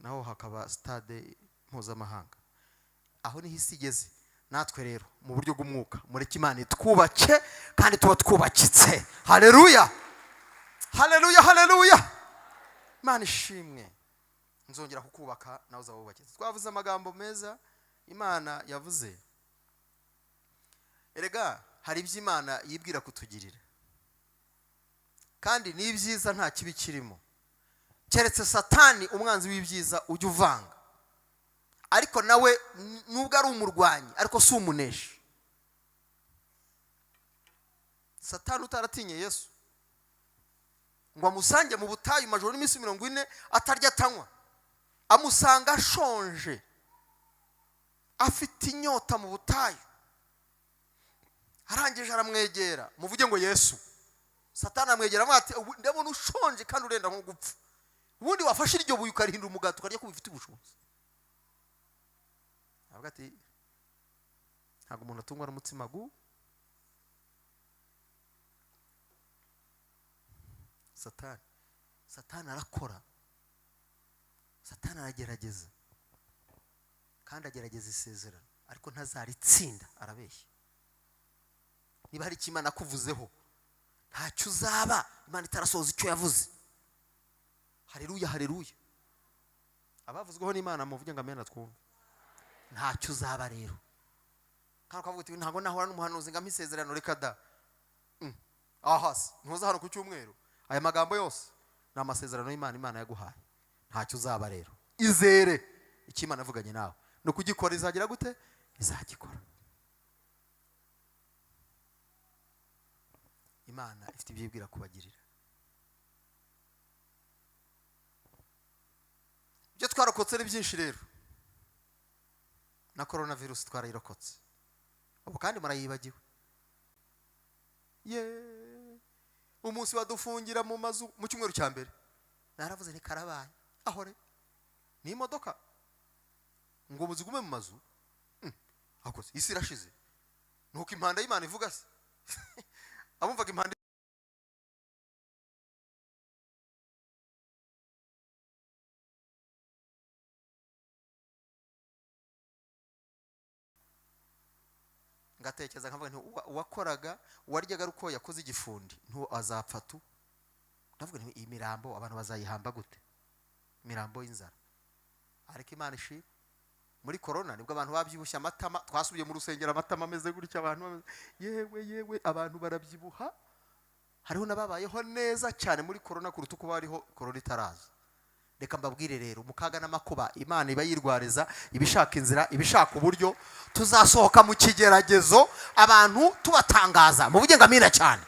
[SPEAKER 1] naho hakaba stade mpuzamahanga. Aho niho isi igeze. Natwe rero mu buryo bw'umwuka, mureke Imana itwubake kandi tuba twubakitse. Haleluya, haleluya, haleluya! Imana ishimwe. Nzongera kukubaka nawe uzaba wubakitse. Twavuze amagambo meza Imana yavuze. Erega hari ibyo Imana yibwira kutugirira, kandi ni ibyiza, nta kibi kirimo. Keretse Satani umwanzi w'ibyiza ujya uvanga, ariko nawe nubwo ari umurwanyi, ariko si umuneshi. Satani utaratinye Yesu ngo amusange mu butayu majoro n'iminsi 40 atarya atanywa, amusanga ashonje, afite inyota mu butayu, arangije aramwegera. Muvuge ngo Yesu. Satani amwegera amuha ati: "Ubu ndabona ushonje kandi urenda nko gupfa. Ubundi wafashe iryo buye ukarihindura umugati ukarya, ko bifite ubushobozi?" Avuga ati: "Ntabwo umuntu atungwa n'umutsima gu." Satani arakora, Satani aragerageza, kandi agerageza isezerano, ariko ntazaritsinda, arabeshya. Niba hari icyo Imana akuvuzeho, ntacyo uzaba Imana itarasohoza icyo yavuze. Hareruya, hareruya! Abavuzweho n'Imana muvuge ngo amena twumve. Ntacyo uzaba rero. Kandi ukavuga uti: "Ntabwo nahura n'umuhanuzi ngo ampe isezerano." Reka da. Aha se ntuza hano ku cyumweru? Aya magambo yose ni amasezerano y'Imana, Imana yaguhaye. Ntacyo uzaba rero. Izere icyo Imana yavuganye nawe, ni ukugikora. Izagira gute? Izagikora. Imana ifite ibyo yibwira kubagirira. Ibyo twarokotse ni byinshi rero. Na korona virusi twarayirokotse ubu, kandi murayibagiwe. Ye, umunsi badufungira mu mazu mu cyumweru cya mbere, naravuze nti: "Karabaye." Ahore ni imodoka ngo muzigume mu mazu. Akoze isi irashize. Nuko impanda y'Imana ivuga se, abumvaga impanda ngatekereza nkavuga nti: "Uwakoraga, uwaryaga ari uko yakoze igifundi, ntu azapfa tu." Ndavuga nti: "Iyi mirambo abantu bazayihamba gute? Imirambo y'inzara." Ariko Imana ishimwe, muri korona nibwo abantu babyibushye amatama. Twasubiye mu rusengero amatama ameze gutya, abantu yewe yewe, abantu barabyibuha. Hariho n'ababayeho neza cyane muri korona kuruta uko bariho korona itaraza. Reka mbabwire rero, mu kaga n'amakuba Imana iba yirwariza, iba ishaka inzira, iba ishaka uburyo tuzasohoka mu kigeragezo, abantu tubatangaza. Mu ngo amina cyane.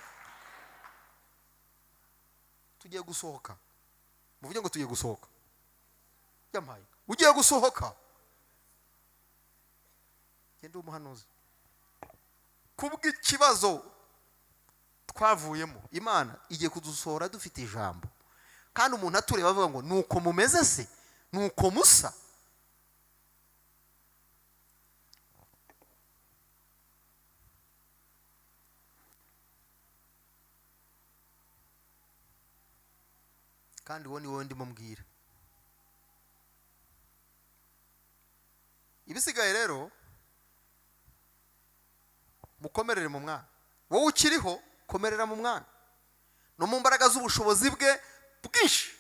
[SPEAKER 1] Tugiye gusohoka. Muvuge ngo tugiye gusohoka. Yampaye, ugiye gusohoka. Genda umuhanuzi kubw'ikibazo twavuyemo. Imana igiye kudusohora dufite ijambo, kandi umuntu atureba avuga ngo: "Nuko mumeze se? Nuko musa?" Kandi uwo ni wowe ndimo mbwira. Ibisigaye rero, mukomerere mu mwana. Wowe ukiriho, komerera mu mwana no mu mbaraga z'ubushobozi bwe bwinshi,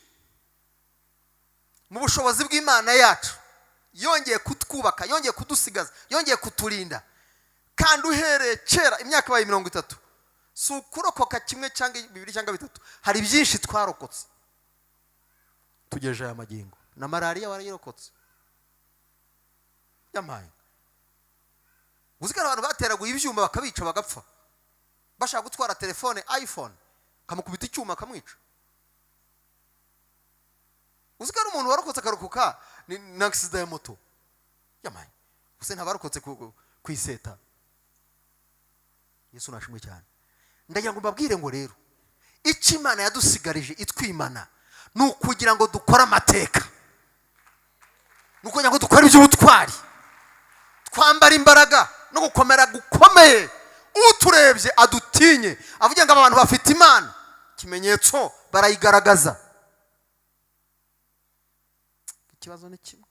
[SPEAKER 1] mu bushobozi bw'Imana yacu. Yongeye kutwubaka, yongeye kudusigaza, yongeye kuturinda. Kandi uhereye kera, imyaka ibaye 30, si ukurokoka kimwe cyangwa bibiri cyangwa bitatu, hari byinshi twarokotse tugejeje aya magingo. Na malariya warayirokotse. Yampaye, uzi ko abantu bateraguye ibyuma bakabica bagapfa, bashaka gutwara telefone iPhone, akamukubita icyuma akamwica. Uzi ko ari umuntu warokotse, akarokoka na accident ya moto. Yamaye gusa ntabarokotse ku iseta. Yesu nashimwe cyane. Ndagira ngo mbabwire ngo rero, icyo Imana yadusigarije itwimana ni ukugira ngo dukore amateka, ni ukugira ngo dukore iby'ubutwari, twambara imbaraga no gukomera gukomeye, uturebye adutinye, avuge ngo: "Aba bantu bafite Imana, ikimenyetso barayigaragaza." Ikibazo ni kimwe.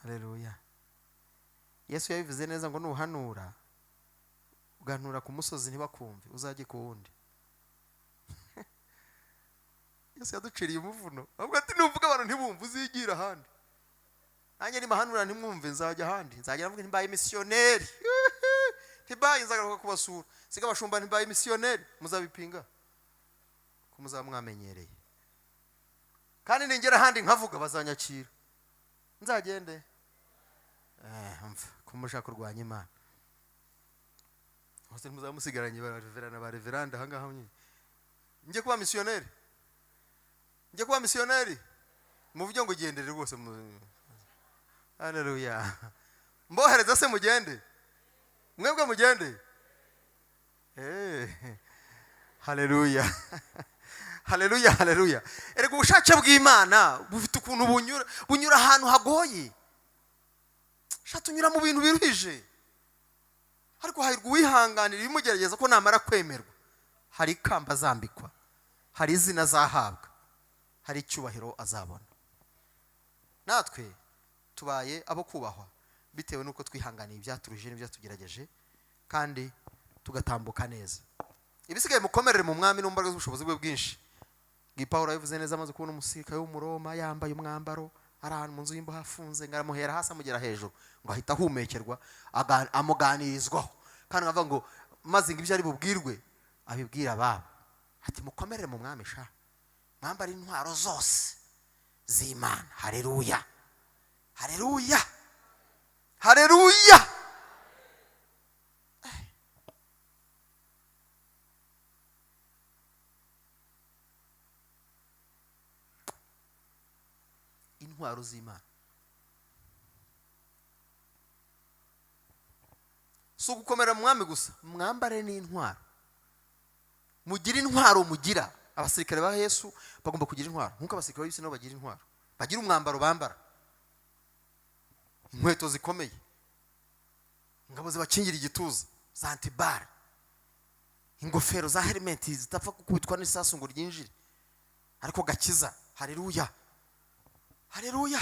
[SPEAKER 1] Haleluya! Yesu yabivuze neza ngo: "Nuhanura ugahanura ku musozi ntibakumve, uzajye ku wundi." Yesu yaduciriye umuvuno, avuga ati: "Nuvuga abantu ntibumve, uzigira ahandi." Nanjye nimahanura ntimwumve, nzajya ahandi, nzajya mvuga nti: "Mbaye misiyoneri." Ntibaye, nzagaruka kubasura, siga abashumba, ntibaye misiyoneri. Muzabipinga ko muzaba mwamenyereye. Kandi ningera ahandi nkavuga, bazanyakira. Nzagende. Mva ko mushaka kurwanya Imana hose, muzaba musigaranye ba reverend na ba reverend ahangaha nyine. Njye kuba misiyoneri, njye kuba misiyoneri, muvuge ngo gendere rwose. Haleluya! Mbohereza se mugende? Mwebwe mugende. Haleluya, haleluya, haleluya! Erega ubushake bw'Imana bufite ukuntu bunyura ahantu hagoye. Sha, tunyura mu bintu biruhije, ariko hahirwa uwihanganira ibimugerageza, ko namara kwemerwa hari ikamba azambikwa, hari izina azahabwa, hari icyubahiro azabona. Natwe tubaye abo kubahwa bitewe n'uko twihanganiye ibyaturuje n'ibyatugerageje, kandi tugatambuka neza. Ibisigaye, mukomerere mu Mwami no mu mbaraga z'ubushobozi bwe bwinshi. Ngi Pawulo yabivuze neza, amaze kubona umusirikare w'Umuroma yambaye umwambaro, ari ahantu mu nzu y'imbohe afunze, ngo aramuhera hasi amugera hejuru, ngo ahita ahumekerwa, amuganirizwaho, kandi avuga ngo maze ngo ibyo ari bubwirwe abibwira ababo, ati: "Mukomerere mu Mwami sha, mwambare intwaro zose z'Imana." Haleluya, haleluya, haleluya! Intwaro z'Imana si ugukomera mu Mwami gusa, mwambare n'intwaro, mugire intwaro. Mugira abasirikare ba Yesu bagomba kugira intwaro nk'uko abasirikare b'isi nabo bagira intwaro, bagira umwambaro bambara, inkweto zikomeye, ingabo zibakingira igituza za anti-balles, ingofero za helmet zitapfa gukubitwa n'isasu ngo ryinjire, ariko gakiza. Haleluya, haleluya!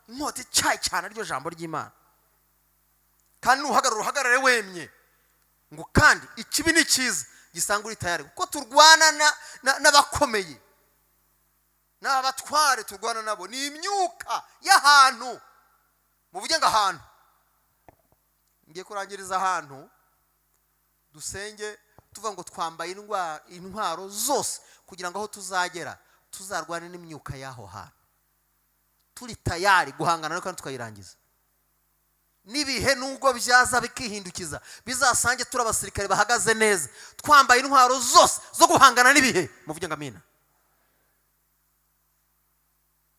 [SPEAKER 1] Inkota ityaye cyane, ariryo jambo ry'Imana. Kandi nuhagarara, uhagarare wemye, ngo kandi ikibi ni cyiza gisanga uri tayari, kuko turwana n'abakomeye n'abatware. Turwana nabo ni imyuka y'ahantu. Muvuge ngo ahantu. Ngiye kurangiriza ahantu dusenge, tuvuga ngo twambaye intwaro zose kugira ngo aho tuzagera tuzarwane n'imyuka y'aho hantu, turi tayari guhangana nayo kandi tukayirangiza. N'ibihe nubwo byaza bikihindukiza, bizasange turi abasirikare bahagaze neza, twambaye intwaro zose zo guhangana n'ibihe. Muvuge ngo amina.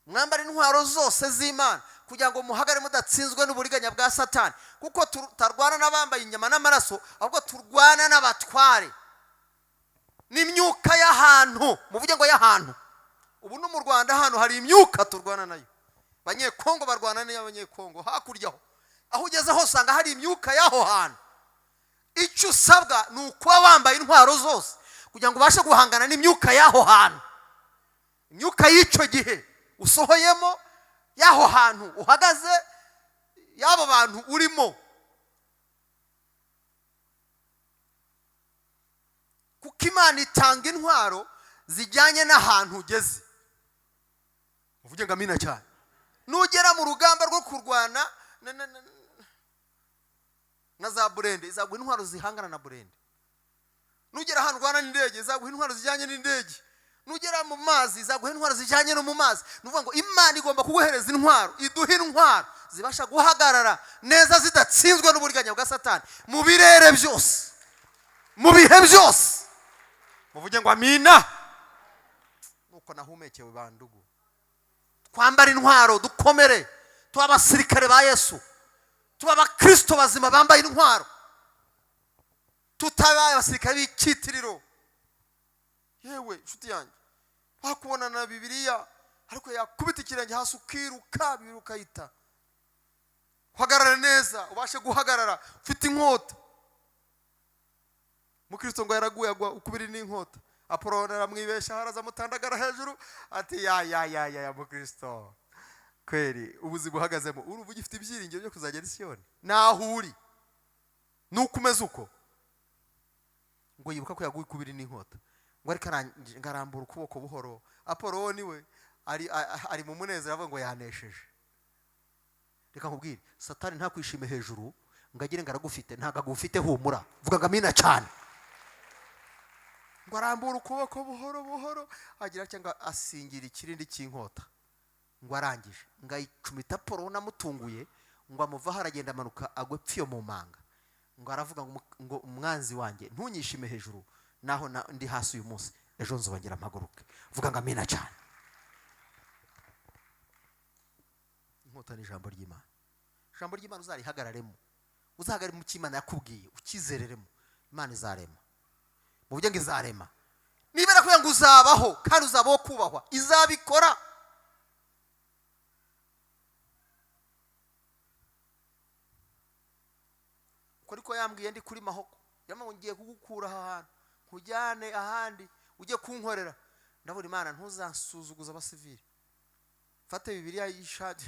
[SPEAKER 1] Mwambare intwaro zose z'Imana kugira ngo muhagare mudatsinzwe n'uburiganya bwa Satani, kuko tutarwana n'abambaye inyama n'amaraso, ahubwo turwana n'abatware n'imyuka y'ahantu. Muvuge ngo y'ahantu. Ubu no mu Rwanda hano hari imyuka turwana nayo. Abanyekongo barwana n'abanyekongo hakurya aho. Aho ugeze hose usanga hari imyuka y'aho hantu. Icyo usabwa ni ukuba wambaye intwaro zose kugira ngo ubashe guhangana n'imyuka y'aho hantu, imyuka y'icyo gihe usohoyemo, y'aho hantu uhagaze, y'abo bantu urimo, kuko Imana itanga intwaro zijyanye n'ahantu ugeze. Uvuge ngo amina cyane. Nugera mu rugamba rwo kurwana na za burende, izaguha intwaro zihangana na burende. Nugera ahantu urwana n'indege, izaguha intwaro zijyanye n'indege. Nugera mu mazi, izaguha intwaro zijyanye no mu mazi. Ni ukuvuga ngo Imana igomba kuguhereza intwaro, iduha intwaro zibasha guhagarara neza zidatsinzwe n'uburiganya bwa Satani mu birere byose, mu bihe byose. Muvuge ngo amina. Nuko nahumekewe, bandugu, twambare intwaro, dukomere, tuba abasirikare ba Yesu, tuba abakristo bazima bambaye intwaro, tutabaye abasirikare b'icyitiriro. Yewe inshuti yanjye, wakubona na Bibiliya, ariko yakubita ikirenge hasi ukiruka, Bibiliya ukayita. Uhagarare neza, ubashe guhagarara ufite inkota. Mukristo ngo yaraguye, agwa ukubiri n'inkota. Apoloni aramwibesha, haraza amutandagara hejuru, ati: "Ya ya ya ya ya, mukristo kweri, ubuzima uhagazemo, urumva ugifite ibyiringiro byo kuzagera i Siyoni naho uri nuko umeze uko?" Ngo yibuka ko yaguye ukubiri n'inkota, ngo ariko ngo arambura ukuboko buhoro. Apoloni we ari mu munezero, avuga ngo yanesheje. Reka nkubwire, Satani ntakwishime hejuru. Ngo agire ngo aragufite, ntabwo agufite. Humura, vuga ngo amina cyane. Ngo arambura ukuboko buhoro buhoro, agira cyangwa asingira ikirindi cy'inkota. Ngo arangije ngo ayicumita Paul unamutunguye, ngo amuvaho aragenda, amanuka agwe pfiyo mu manga. Ngo aravuga ngo "Umwanzi wanjye, ntunyishime hejuru, naho ndi hasi uyu munsi, ejo nzongera mpaguruke." Vuga ngo amina cyane. Inkota ni ijambo ry'Imana. Ijambo ry'Imana uzarihagararemo, uzahagarare mu cyo Imana yakubwiye, ukizereremo. Imana izarema. Mu buryo ngo izarema, niba irakubwira ngo uzabaho kandi uzabaho kubahwa, izabikora. Uko ariko yambwiye ndi kuri Mahoko, yambwiye ngo ngiye kugukura aha hantu nkujyane ahandi ujye kunkorera. Ndabona Imana, ntuzansuzuguze abasivili. Fate Bibiliya y'ishati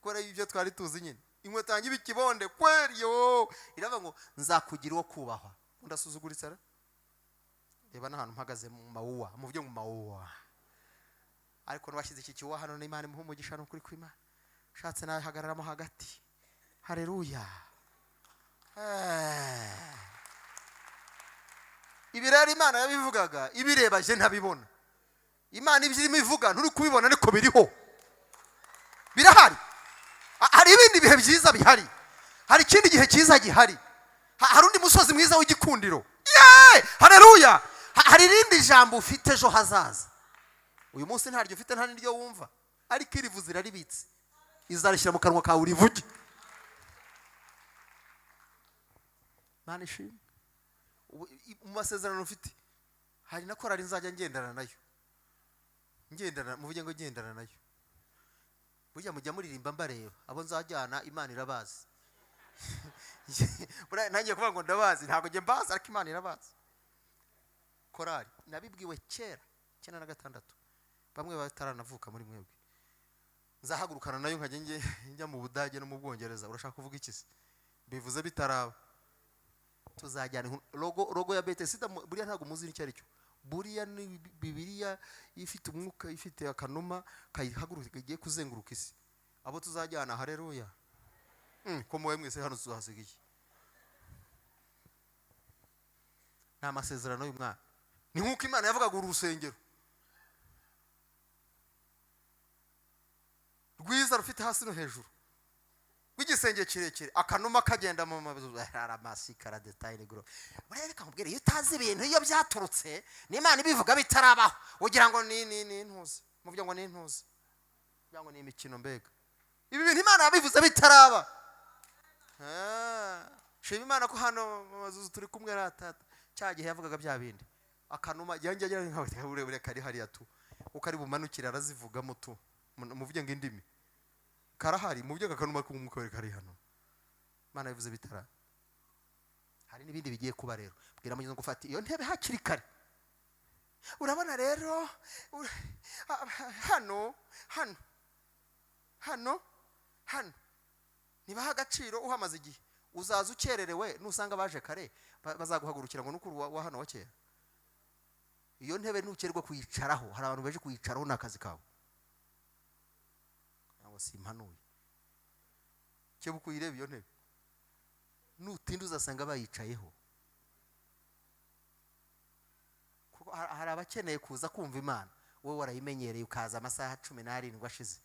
[SPEAKER 1] kubera ibyo twari tuzi nyine, inkweto yanjye iba ikibonde kweri. Yo iravuga ngo nzakugira uwo kubahwa. Ndasuzuguritse ra? Reba n'ahantu mpagaze mu mawuwa, mu byo mu mawuwa. Ariko n'uwashyize iki kiwuwa hano n'Imana imuha umugisha. Ni ukuri kw'Imana, ushatse nahagararamo hagati. Hareruya! Ibi rero Imana yabivugaga ibireba, je ntabibona. Imana ibyo irimo ivuga nturi kubibona, ariko biriho, birahari. Hari ibindi bihe byiza bihari, hari ikindi gihe cyiza gihari. Hari undi musozi mwiza w'igikundiro. Yeee, hareruya! Hari irindi jambo ufite ejo hazaza. Uyu munsi ntaryo ufite, nta n'iryo wumva, ariko irivuze iraribitse, izarishyira mu kanwa kawe urivuge. Imana ishimwe. Ubu, mu masezerano ufite hari na korali nzajya ngendana nayo. Ngendana, muvuge ngo ngendana nayo. Burya mujya muririmba mbareba. Abo nzajyana Imana irabazi. Buriya ntangiye kuvuga ngo ndabazi, ntabwo njye mbazi, ariko Imana irabazi. Korali nabibwiwe kera, 96, bamwe bataranavuka muri mwebwe. Nzahagurukana nayo nkajya njya mu Budage no mu Bwongereza. Urashaka kuvuga iki se? Bivuze bitaraba. Tuzajyana logo ya Betesida. Buriya ntabwo muzi n'icyo ari cyo. Buriya ni Bibiliya ifite umwuka, ifite akanuma kayihaguruka kagiye kuzenguruka isi. Abo tuzajyana, hareruya! Ko muwe mwese hano tuzahasiga iki? Ni amasezerano y'umwana. Ni nk'uko Imana yavugaga uru rusengero rwiza rufite hasi no hejuru, rw'igisenge kirekire, akanuma kagenda mu mazu aramasika detail gro. Buriya reka nkubwire, iyo utazi ibintu iyo byaturutse, n'Imana ibivuga bitarabaho, ugira ngo ni intuzi, muvuga ngo ni intuzi, ugira ngo ni imikino. Mbega ibi bintu Imana yabivuze bitaraba! Shima Imana ko hano mu mazu turi kumwe ratata. Cya gihe yavugaga bya bindi, akanuma yanjye agira nka burebure kari hariya tu, uko ari bumanukire arazivugamo tu. Muvuge ngo indimi karahari, muvuge ngo akanuma k'umwuka kari hano. Imana yabivuze bitara. Hari n'ibindi bigiye kuba. Rero bwira mugenzi ngo ufate iyo ntebe hakiri kare. Urabona rero, hano hano hano hano ntibaha agaciro uhamaze igihe. Uzaza ukererewe, nusanga baje kare bazaguhagurukira ngo nukuri wa hano wa kera. Iyo ntebe nukererwa kuyicaraho, hari abantu baje kuyicaraho, ni akazi kawe. Ntabwo simpanuye, kebuka uyirebe iyo ntebe. Nutinda uzasanga bayicayeho, kuko hari abakeneye kuza kumva Imana. Wowe warayimenyereye, ukaza amasaha 17 ashize,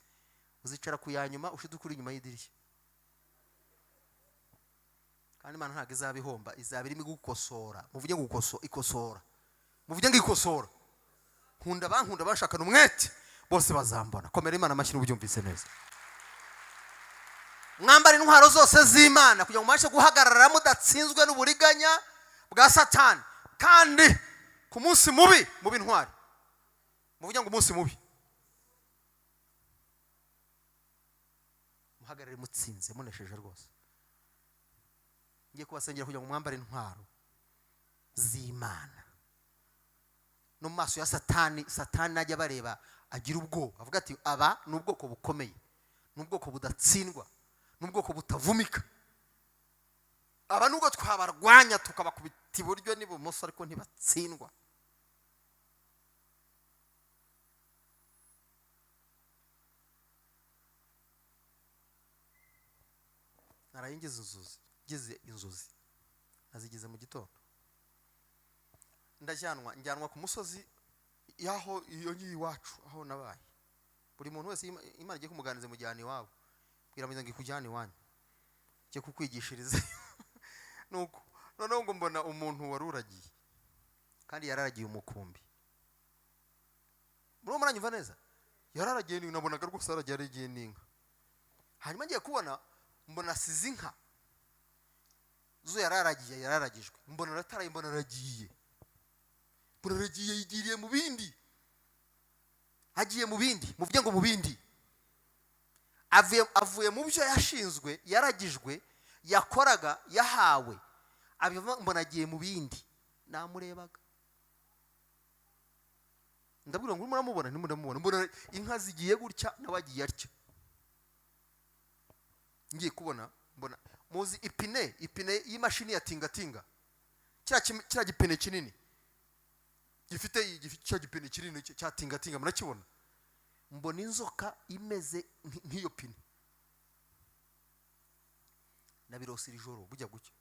[SPEAKER 1] uzicara ku ya nyuma, ushiduka uri inyuma y'idirishya. Kandi Imana ntabwo izaba ihomba, izaba irimo igukosora. Muvuge ngo ikosora. Muvuge ngo ikosora. Nkunda bankunda bashakana umwete, bose bazambona. Komera Imana amashyi n'ubyumvise neza. Mwambara intwaro zose z'Imana kugira ngo mubashe guhagarara mudatsinzwe n'uburiganya bwa Satani, kandi ku munsi mubi mube intwari. Muvuge ngo umunsi mubi muhagarare mutsinze, munesheje rwose. Ngiye kubasengera kugira ngo mwambare intwaro z'Imana, no mu maso ya Satani, Satani najya bareba agira ubwoba, avuga ati aba ni ubwoko bukomeye, ni ubwoko budatsindwa, ni ubwoko butavumika. Aba nubwo twabarwanya tukabakubita iburyo n'ibumoso, ariko ntibatsindwa. Narayingiza inzozi. Ngize inzozi, nazigize mu gitondo, ndajyanwa, njyanwa ku musozi y'aho iyo ngiyo iwacu aho nabaye. Buri muntu wese Imana igiye kumuganiriza mujyana iwabo, bwira mugenzi ngo ikujyane iwanyu, njye kukwigishiriza. Nuko noneho ngo mbona umuntu wari uragiye, kandi yararagiye umukumbi. Murimo muranyumva neza? Yararagiye, nabonaga rwose yaragiye, yaragiye n'inka. Hanyuma ngiye kubona mbona asize inka zo yararagiye, yararagijwe, mbona arataraye, mbona aragiye, mbona aragiye, yigiriye mu bindi, agiye mu bindi, muvuge ngo mu bindi. Avuye mu byo yashinzwe, yaragijwe, yakoraga, yahawe, abiva, mbona agiye mu bindi. Namurebaga, ndabwira ngo muramubona, ntimuramubona, mbona inka zigiye gutya nawe agiye atya. Ngiye kubona mbona, muzi ipine y'imashini ya tingatinga, kiriya gipine kinini gifite cya gipine kinini cya tingatinga, murakibona? Mbona inzoka imeze nk'iyo pine. Nabirose iri joro bujya gucya.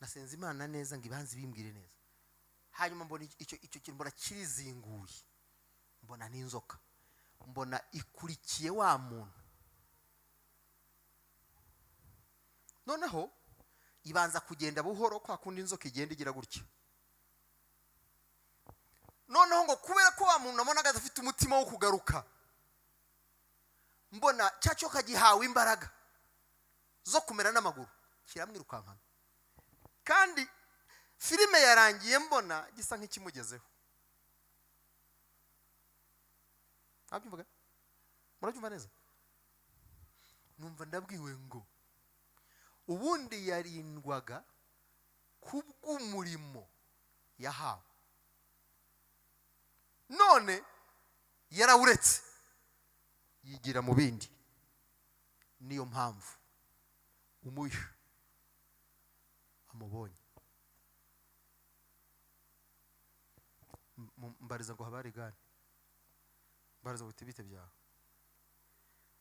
[SPEAKER 1] Nasenze Imana neza ngo ibanze ibimbwire neza. Hanyuma mbona icyo kintu, mbona kirizinguye, mbona n'inzoka, mbona ikurikiye wa muntu. Noneho ibanza kugenda buhoro kwa kundi inzoka igenda igira gutya. Noneho ngo kubera ko wa muntu nabonaga adafite umutima wo kugaruka, mbona cya cyoka gihawe imbaraga zo kumera n'amaguru, kiramwirukankana. Kandi filime yarangiye mbona gisa nk'ikimugezeho. Murabyumvaga? Murabyumva neza? Numva ndabwiwe ngo ubundi yarindwaga kubw'umurimo yahawe, none yarawuretse yigira mu bindi. Niyo mpamvu umubisha amubonye. Mbariza ngo habari gani, mbariza ngo bite byawe,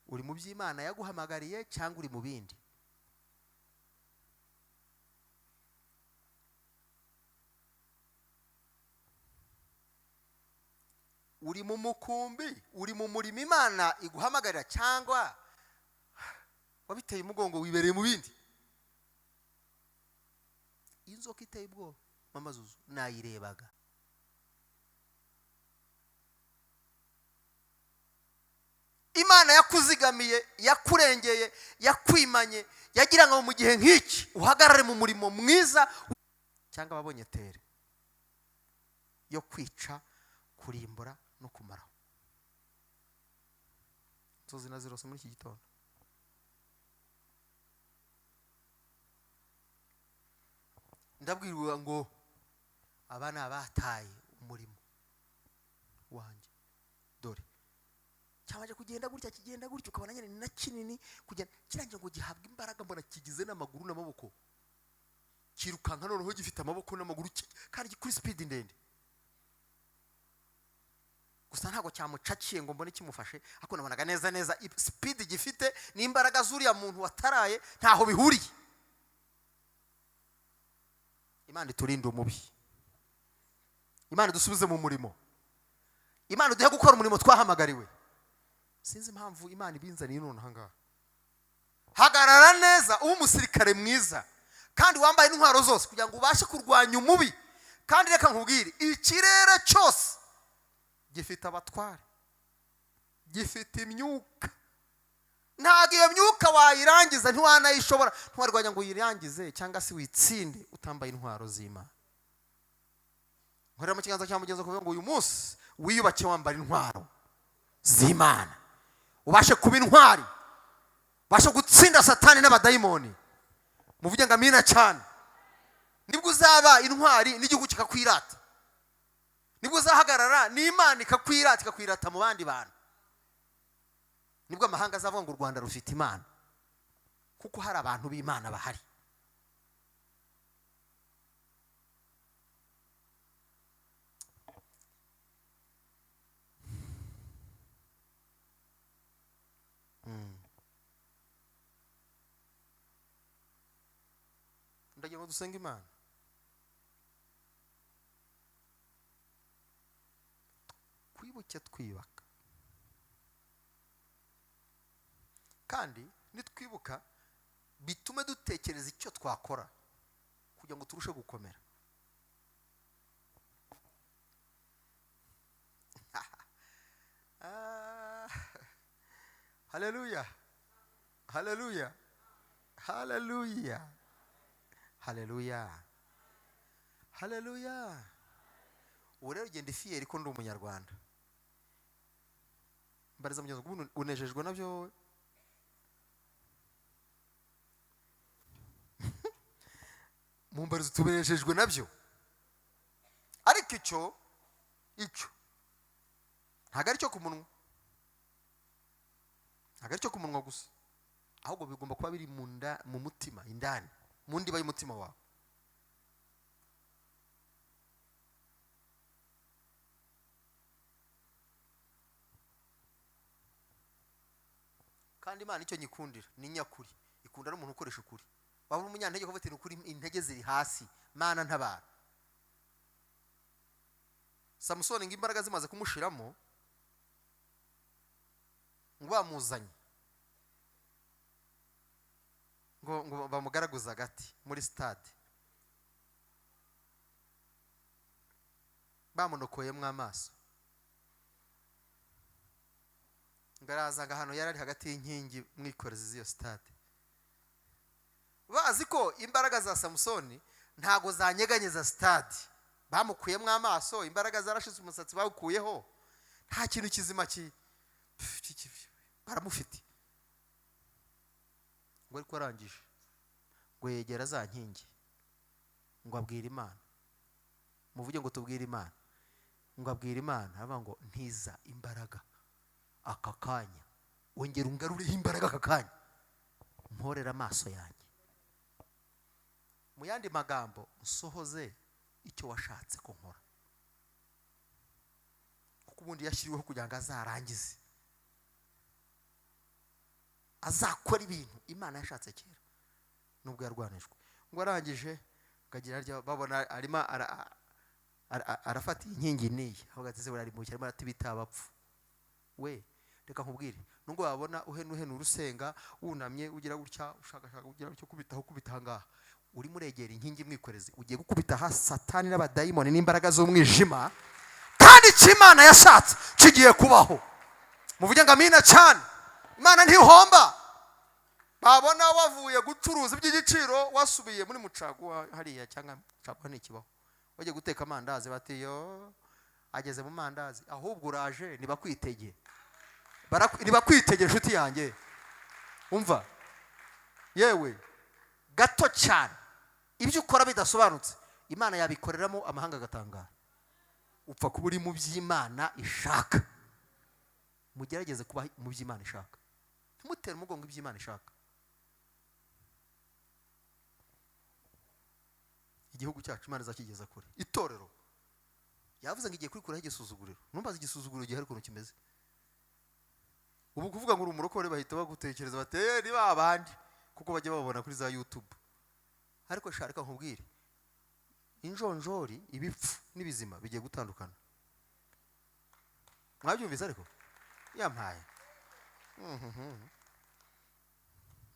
[SPEAKER 1] uri mu by'Imana yaguhamagariye cyangwa uri mu bindi? Uri mu mukumbi, uri mu murimo Imana iguhamagarira, cyangwa wabiteye umugongo wibereye mu bindi? Inzoka iteye ubwoba, mama Zuzu, nayirebaga. Imana yakuzigamiye, yakurengeye, yakwimanye, yagira ngo mu gihe nk'iki uhagarare mu murimo mwiza, cyangwa ababonye tere yo kwica, kurimbura no kumaraho. Inzozi nazirose muri iki gitondo. Ndabwirwa ngo aba ni abataye umurimo wanjye. Dore cyabanje kugenda gutya, kigenda gutya, ukabona nyine ni na kinini, kugenda kirangira ngo gihabwe imbaraga, mbona kigize n'amaguru n'amaboko, kirukanka noneho gifite amaboko n'amaguru, kandi kuri speed ndende. Gusa ntabwo cyamucakiye ngo mbone kimufashe, ariko nabonaga neza neza speed gifite n'imbaraga z'uriya muntu wataraye ntaho bihuriye. Imana iturinde umubi, Imana idusubize mu murimo, Imana iduhe gukora umurimo twahamagariwe. Sinzi impamvu Imana ibinzaniye none aha ngaha. Hagarara neza, ube umusirikare mwiza kandi wambaye intwaro zose kugira ngo ubashe kurwanya umubi. Kandi reka nkubwire, ikirere cyose gifite abatware, gifite imyuka. Ntabwo iyo myuka wayirangiza, ntiwanayishobora, ntiwarwanya ngo uyirangize cyangwa se witsinde utambaye intwaro z'Imana. Nkorera mu kiganza cya mugenzi kuvuga ngo uyu munsi wiyubake wambara intwaro z'Imana, ubashe kuba intwari, ubashe gutsinda Satani n'abadayimoni. Muvuge ngo amina cyane. Nibwo uzaba intwari n'igihugu kikakwirata, nibwo uzahagarara n'Imana ikakwirata, ikakwirata mu bandi bantu. Nibwo amahanga azavuga ngo u Rwanda rufite Imana, kuko hari abantu b'Imana bahari. Ndagira ngo dusenge Imana, twibuke twiyubaka, kandi nitwibuka bitume dutekereza icyo twakora kugira ngo turushe gukomera. Ah, haleluya, haleluya, haleluya, haleluya, haleluya! Ubu rero genda fier ko ndi Umunyarwanda. Mbariza mugenzi wawe, ubu unejejwe nabyo wowe? Mumbariza, tubejejwe nabyo? Ariko icyo ntabwo ari cyo ku munwa, ntabwo ari cyo ku munwa gusa, ahubwo bigomba kuba biri mu nda, mu mutima indani, mu ndiba y'umutima wawe. Kandi Imana icyo nyikundira ni nyakuri, ikunda n'umuntu ukoresha ukuri. Waba uri umunyantege ukavuga uti: "Ni ukuri, intege ziri hasi, Mana ntabara." Samusoni ngo imbaraga zimaze kumushiramo, ngo bamuzanye ngo bamugaragaze agati muri stade, bamunokoyemo amaso, ngo araza, ngo ahantu yari ari hagati y'inkingi mwikorezi z'iyo stade, bazi ko imbaraga za Samusoni ntago zanyeganyeza stade. Bamukuyemo amaso, imbaraga zarashize, umusatsi bawukuyeho, nta kintu kizima baramufite. Ngo ariko arangije ngo yegera za nkingi, ngo abwire Imana. Muvuge ngo: "Tubwire Imana." Ngo abwire Imana, aravuga ngo: "Ntiza imbaraga aka kanya, wongera ungarureho imbaraga aka kanya, mporere amaso yanjye." Mu yandi magambo, nsohoze icyo washatse ko nkora, kuko ubundi yashyiriweho kugira ngo azarangize, azakora ibintu Imana yashatse kera nubwo yarwanijwe. Ngo arangije akagira arya babona arimo arafata inkingi n'iyi, avuga ati: "Se buriya ari mu arimo aratibita abapfu we?" Reka nkubwire, nubwo wabona uhena uhenura, usenga wunamye, ugira gutya, ushakashaka, ugira gutya, ukubitaho, ukubita aha ngaha, urimo uregera inkingi mwikorezi, ugiye gukubita hasi Satani n'abadayimoni n'imbaraga z'umwijima, kandi icyo Imana yashatse kigiye kubaho. Muvuge ngo amina cyane. Imana ntihomba. Babona wavuye gucuruza iby'igiciro, wasubiye muri mucaguwa hariya, cyangwa mucaguwa ntikibaho, wagiye guteka amandazi, bati: "Yo, ageze mu mandazi." Ahubwo uraje, nibakwitegeye. Nibakwitegeye, inshuti yanjye. Umva yewe, gato cyane ibyo ukora bidasobanutse, Imana yabikoreramo amahanga agatangara. Upfa kuba uri mu by'Imana ishaka. Mugerageze kuba mu by'Imana ishaka, ntimutere umugongo iby'Imana ishaka. Igihugu cyacu Imana izakigeza kure. Itorero yavuze ngo igiye kurikuraho igisuzuguriro. Numbaze igisuzuguriro gihari ukuntu kimeze ubu. Kuvuga ngo uri umurokore, bahita bagutekereza bati: "Eh, ni ba bandi," kuko bajya babona kuri za YouTube. Ariko sha, reka nkubwire, injonjori, ibipfu n'ibizima bigiye gutandukana. Mwabyumvise? Ariko yampaye.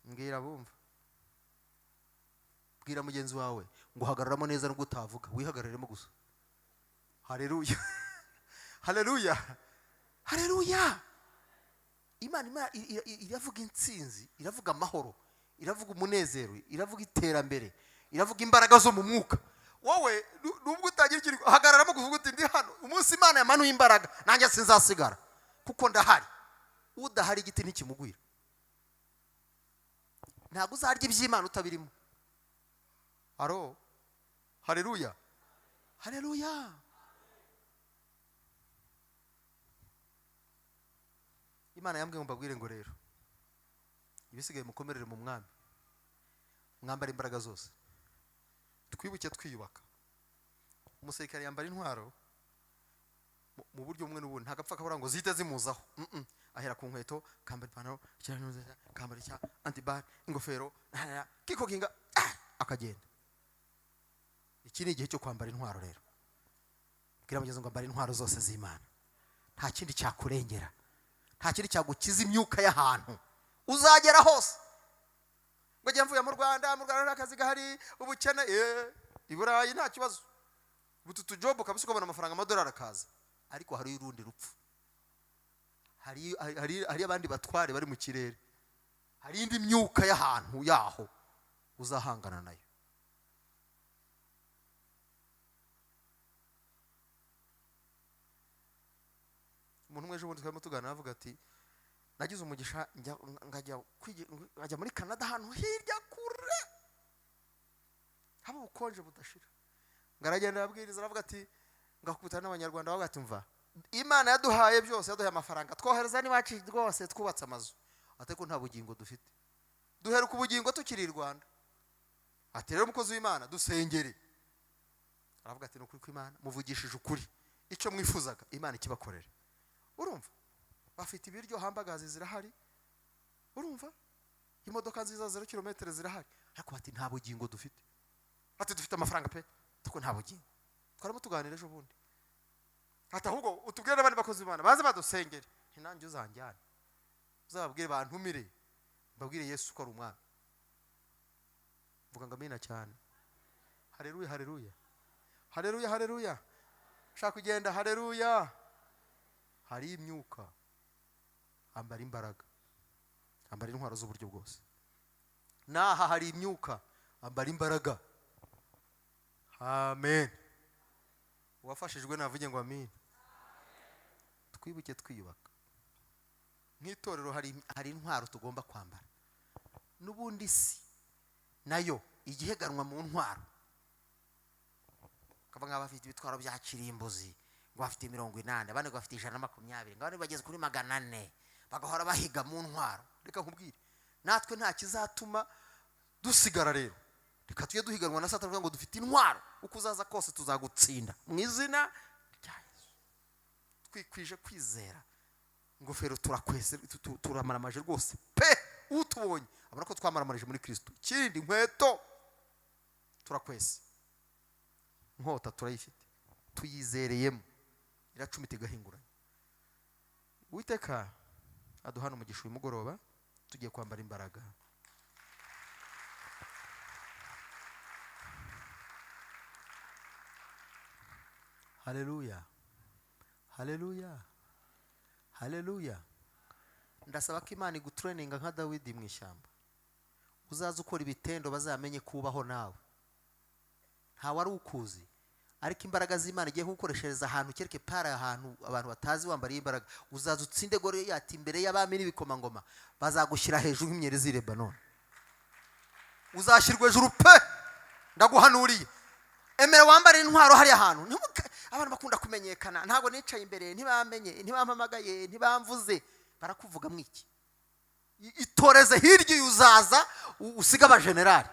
[SPEAKER 1] Mbwira bumva, bwira mugenzi wawe ngo hagararamo neza nubwo utavuga, wihagararemo gusa. Haleluya, haleluya, haleluya! Imana iravuga intsinzi, iravuga amahoro, iravuga umunezero, iravuga iterambere, iravuga imbaraga zo mu mwuka. Wowe nubwo utagira ikintu, hagararamo kuvuga uti: "Ndi hano." Umunsi Imana yamanuye imbaraga, nanjye sinzasigara kuko ndahari. Udahari igiti ntikimugwira. Ntabwo uzarya iby'Imana utabirimo. Aro, haleluya, haleluya! Imana yambwiye ngo mbabwire ngo rero ibisigaye mukomerere mu Mwami, mwambare imbaraga zose. Twibuke twiyubaka. Umusirikare yambara intwaro mu buryo bumwe n'ubundi, ntabwo apfa akabura ngo zihite zimuzaho. Ahera ku nkweto, kambara ipantaro, kambara icya anti-balles, ingofero, kikokinga, akagenda. Iki ni igihe cyo kwambara intwaro. Rero bwira mugenzi ngo ambara intwaro zose z'Imana. Nta kindi cyakurengera, nta kindi cyagukiza imyuka y'ahantu uzagera hose. Ngo njye mvuye mu Rwanda, mu Rwanda nta kazi gahari, ubukene. I Burayi nta kibazo, utu tujob kabisa, ukabona amafaranga, amadolari akaza. Ariko hari urundi rupfu, hari abandi batware bari mu kirere, hari indi myuka y'ahantu yaho uzahangana nayo. Umuntu umwe ejo bundi twarimo tuganira avuga ati: "Nagize umugisha nkajya muri Canada, ahantu hirya kure haba ubukonje budashira." Ngo aragenda arabwiriza, aravuga ati ngakubitana n'Abanyarwanda, bavuga ati: "Mva, Imana yaduhaye byose, yaduhaye amafaranga, twohereza n'iwacu rwose, twubatse amazu, ariko nta bugingo dufite. Duheruka ubugingo tukiri i Rwanda." Ati: "Rero umukozi w'Imana, dusengere." Aravuga ati: "Ni ukuri kw'Imana, muvugishije ukuri, icyo mwifuzaga Imana ikibakorera." Urumva bafite ibiryo, hambagazi zirahari, urumva imodoka nziza 0 kilometero zirahari, ariko bati: "Nta bugingo dufite." Ati: "Dufite amafaranga pe, ariko nta bugingo." Twarimo tuganira ejo bundi, ati: "Ahubwo utubwire n'abandi bakozi b'Imana baze badusengere." Nti: "Nanjye uzanjyane, uzababwire bantumire, mbabwire Yesu ko ari umwami." Mvuga ngo amina cyane. Hareruya, hareruya, hareruya, hareruya! Shaka kugenda, hareruya! Hari imyuka. Ambara imbaraga, ambara intwaro z'uburyo bwose. N'aha hari imyuka, ambara imbaraga. Amen. Uwafashijwe navuge ngo amen. Twibuke twiyubaka nk'itorero. Hari intwaro tugomba kwambara. N'ubundi si nayo igiheganwa mu ntwaro, kavuga nk'abafite bafite ibitwaro bya kirimbuzi, ngo bafite 80, abandi ngo bafite 120, ngo abandi bageze kuri 400, bagahora bahiga mu ntwaro. Reka nkubwire, natwe nta kizatuma dusigara. Rero reka tujye duhiganwa na Satani, kugira ngo dufite intwaro, uko uzaza kose tuzagutsinda mu izina rya Yesu. Twikwije kwizera, ingofero turakwese, turamaramaje rwose pe. Utubonye abona ko twamaramarije muri Kristo. Ikindi, inkweto turakwese, inkota turayifite, tuyizereyemo, iracumita igahinguranya. Uwiteka aduhana umugisha. Uyu mugoroba tugiye kwambara imbaraga. Haleluya, haleluya, haleluya! Ndasaba ko Imana igutraininga nka Dawidi mu ishyamba. Uzaza ukora ibitendo, bazamenye kubaho nawe ntawe wari ukuzi, ariko imbaraga z'Imana igiye kugukoreshereza ahantu kereke pari, ahantu abantu batazi. Wambariye imbaraga, uzaza utsinde Goriyati imbere y'abami n'ibikomangoma. Bazagushyira hejuru nk'imyerezi y'i Lebanoni, uzashyirwa hejuru pe. Ndaguhanuriye, emera wambare intwaro hariya hantu. Abantu bakunda kumenyekana. "Ntabwo nicaye imbere, ntibamenye, ntibampamagaye, ntibamvuze." Barakuvuga mwiki? Itoreze hirya iyo, uzaza usige abajenerali.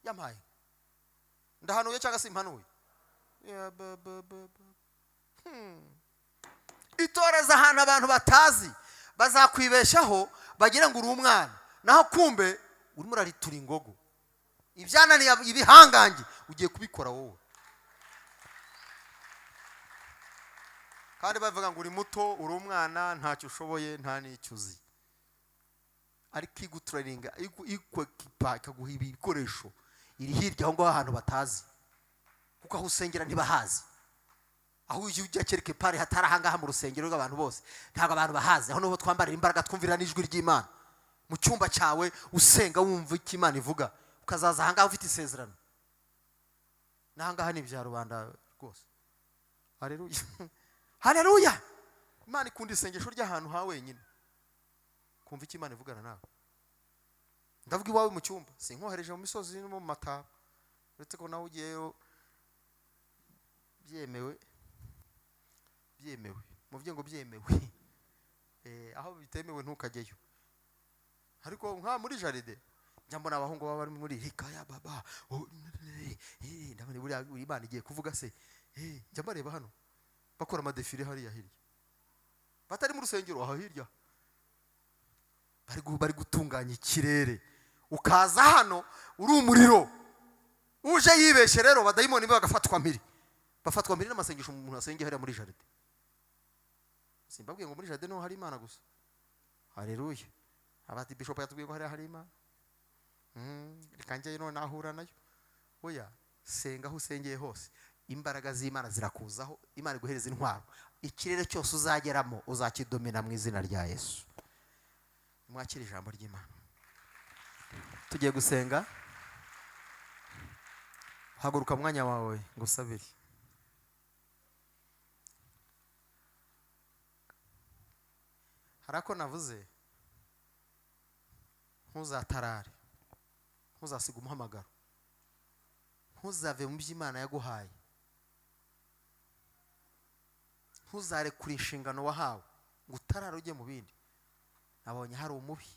[SPEAKER 1] Yampaye, ndahanuye cyangwa se impanuye? Ya, ba, ba, ba, ba. Itoreze ahantu abantu batazi, bazakwibeshaho bagira ngo uri umwana, naho kumbe urimo uraritura ingogo. Ibyananiye ibihangange ugiye kubikora wowe, kandi bavuga ngo uri muto, uri umwana, ntacyo ushoboye, nta n'icyo uzi. Ariko igutraininga, ikwekipa, ikaguha ibikoresho, iri hirya aho ngaho ahantu batazi, kuko aho usengera ntibahazi. Aho ujya ujya kereke pari hatari ahangaha mu rusengero rw'abantu bose, ntabwo abantu bahazi. Aho niho twambarira imbaraga, twumvira n'ijwi ry'Imana. Mu cyumba cyawe usenga, wumva icyo Imana ivuga, ukazaza ahangaha ufite isezerano. N'ahangaha ni ibya rubanda rwose. Haleluya, haleluya! Imana ikunda isengesho ry'ahantu ha wenyine, kumva icyo Imana ivugana nawe. Ndavuga iwawe mu cyumba, sinkohereje mu misozi no mu mataba, uretse ko nawe ugiyeyo byemewe. Byemewe, muvuge ngo byemewe. Aho bitemewe ntukajyeyo. Ariko nka muri jardin njya mbona abahungu baba bari muri hikaya baba, oh, ndabona buriya Imana igiye kuvuga se. Njya mbareba hano bakora amadéfilé hariya hirya, batari mu rusengero, aha hirya bari gutunganya ikirere. Ukaza hano uri umuriro. Uje yibeshye rero, badayimoni be bagafatwa mpiri, bafatwa mpiri n'amasengesho umuntu asengeye hariya muri jardin. Simbabwiye ngo muri jardin niho hari Imana gusa. Haleluya! Abati bishop yatubwiye ko hariya hari Imana. Reka njyeyo none nahura nayo. Oya, senga aho usengeye hose, imbaraga z'Imana zirakuzaho. Imana iguhereza intwaro, ikirere cyose uzageramo uzakidomina mu izina rya Yesu. Mwakire ijambo ry'Imana, tugiye gusenga. Haguruka mu mwanya wawe ngo usabire. Hari ako navuze: ntuzatarare, ntuzasiga umuhamagaro, ntuzave mu byo Imana yaguhaye, ntuzarekure inshingano wahawe ngo utarare ujye mu bindi. Nabonye hari umubi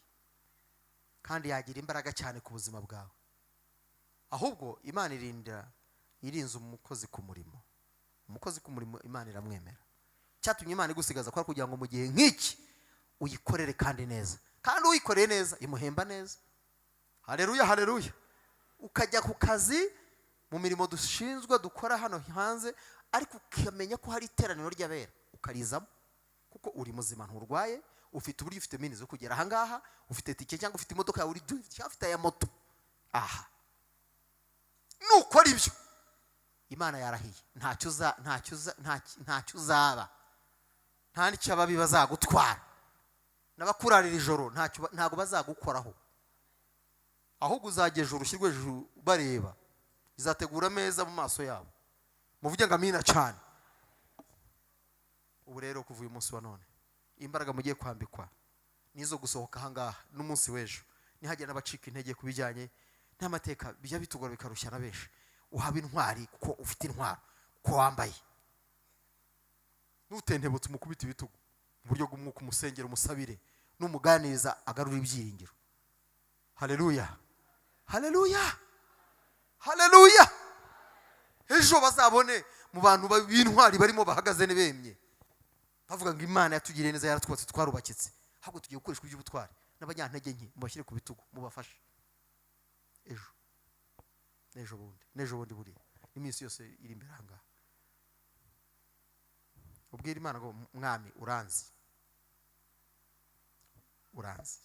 [SPEAKER 1] kandi yagira imbaraga cyane ku buzima bwawe. Ahubwo Imana irinda, irinze umukozi ku murimo. Umukozi ku murimo Imana iramwemera. Cyatumye Imana igusigaza ko ari kugira ngo mu gihe nk'iki uyikorere kandi neza, kandi uyikoreye neza imuhemba neza. Haleluya, haleluya! Ukajya ku kazi, mu mirimo dushinzwe dukora hano hanze, ariko ukamenya ko hari iteraniro ry'abera, ukarizamo kuko uri muzima, nturwaye, ufite uburyo, ufite mini zo kugera ahangaha, ufite tike cyangwa ufite imodoka yawe uri cyangwa ufite aya moto aha. Nukora ibyo, Imana yarahiye, ntacyo uza ntacyo uza ntacyo uzaba, nta n'icyo ababi bazagutwara, n'abakurarira ijoro ntacyo ntabwo bazagukoraho. Ahubwo uzajya ejuru, ushyirwe hejuru bareba, izategura ameza mu maso yabo. Muvuge ngo amina cyane. Ubu rero kuva uyu munsi wa none, imbaraga mugiye kwambikwa nizo gusohoka ahangaha n'umunsi w'ejo. Nihagira n'abacika intege ku bijyanye n'amateka, bijya bitugora bikarushya na benshi, uhaba intwari kuko ufite intwaro, kuko wambaye. Nutentebutse, umukubita ibitugu mu buryo bw'umwuka, umusengero, umusabire, numuganiriza agarura ibyiringiro. Haleluya, haleluya, haleluya! Ejo bazabone mu bantu b'intwari barimo bahagaze bemye, bavuga ngo Imana yatugiriye neza, yaratwubatse, twarubakitse, ahubwo tugiye gukoreshwa iby'ubutwari. N'abanyantege nke mubashyire ku bitugu, mubafashe ejo n'ejo bundi n'ejo bundi, buriya n'iminsi yose iri imbere aha ngaha. Ubwira Imana ngo: "Mwami, uranzi, uranzi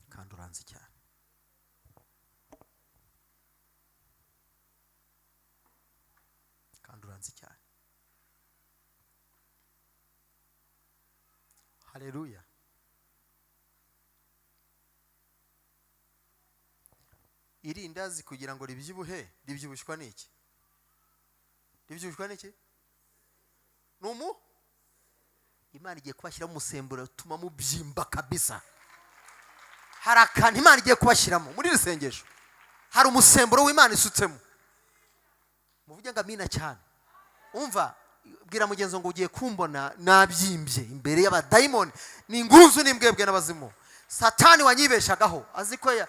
[SPEAKER 1] kandi uranzi cyane." Kandi uranzi cyane. Haleluya! Irindazi kugira ngo ribyibuhe, ribyibushywa n'iki? Ribyibushywa n'iki? Ni umu Imana igiye kubashyiramo umusemburo utuma mubyimba kabisa. Hari akantu Imana igiye kubashyiramo muri iri sengesho, hari umusemburo w'Imana isutsemo. Muvuge ngo amina cyane. Umva, bwira mugenzi ngo ugiye kumbona nabyimbye imbere y'abadayimoni, ni ingunzu n'imbwebwe n'abazimu. Satani wanyibeshagaho azi ko ya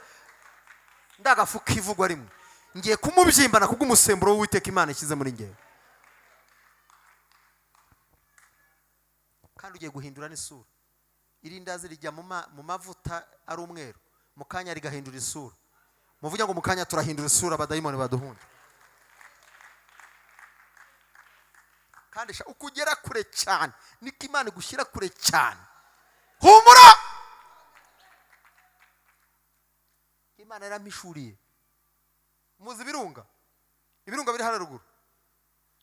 [SPEAKER 1] ndagafu kivugwa rimwe, ngiye kumubyimbana kubw'umusemburo w'Uwiteka Imana ishyize muri ngewe. Kandi ugiye guhindura n'isura. Irindazi rijya mu mavuta ari umweru, mu kanya rigahindura isura. Muvuge ngo mu kanya turahindura isura, abadayimoni baduhunde. Kandi sha, uko ugera kure cyane niko Imana igushyira kure cyane. Humura, Imana yaramishuriye. Muzi ibirunga? Ibirunga biri hano ruguru,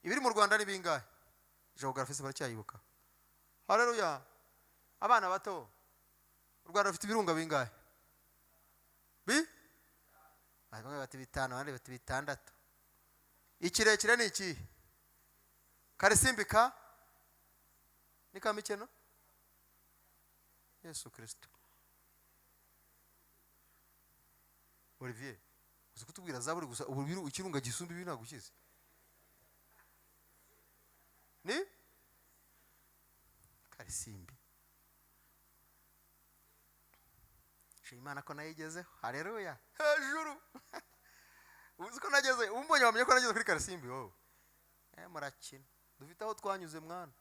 [SPEAKER 1] ibiri mu Rwanda ni bingahe? Geography se baracyayibuka? Haleluya! Abana bato, u Rwanda rufite ibirunga bingahe? Bi bamwe bati bitanu, abandi bati bitandatu. Ikirekire ni ikihe? Karisimbi ka ni ka mikeno Yesu Kristo. Olivier, uzi kutubwira zaburi gusa. Ubu ikirunga gisumba ibi ntabwo ukizi, ni Karisimbi. Shima Imana ko nayigezeho. Haleluya! Hejuru, uzi ko nageze, ubu mbonye wamenye ko nageze kuri Karisimbi wowe. Murakina, dufite aho twanyuze mwana,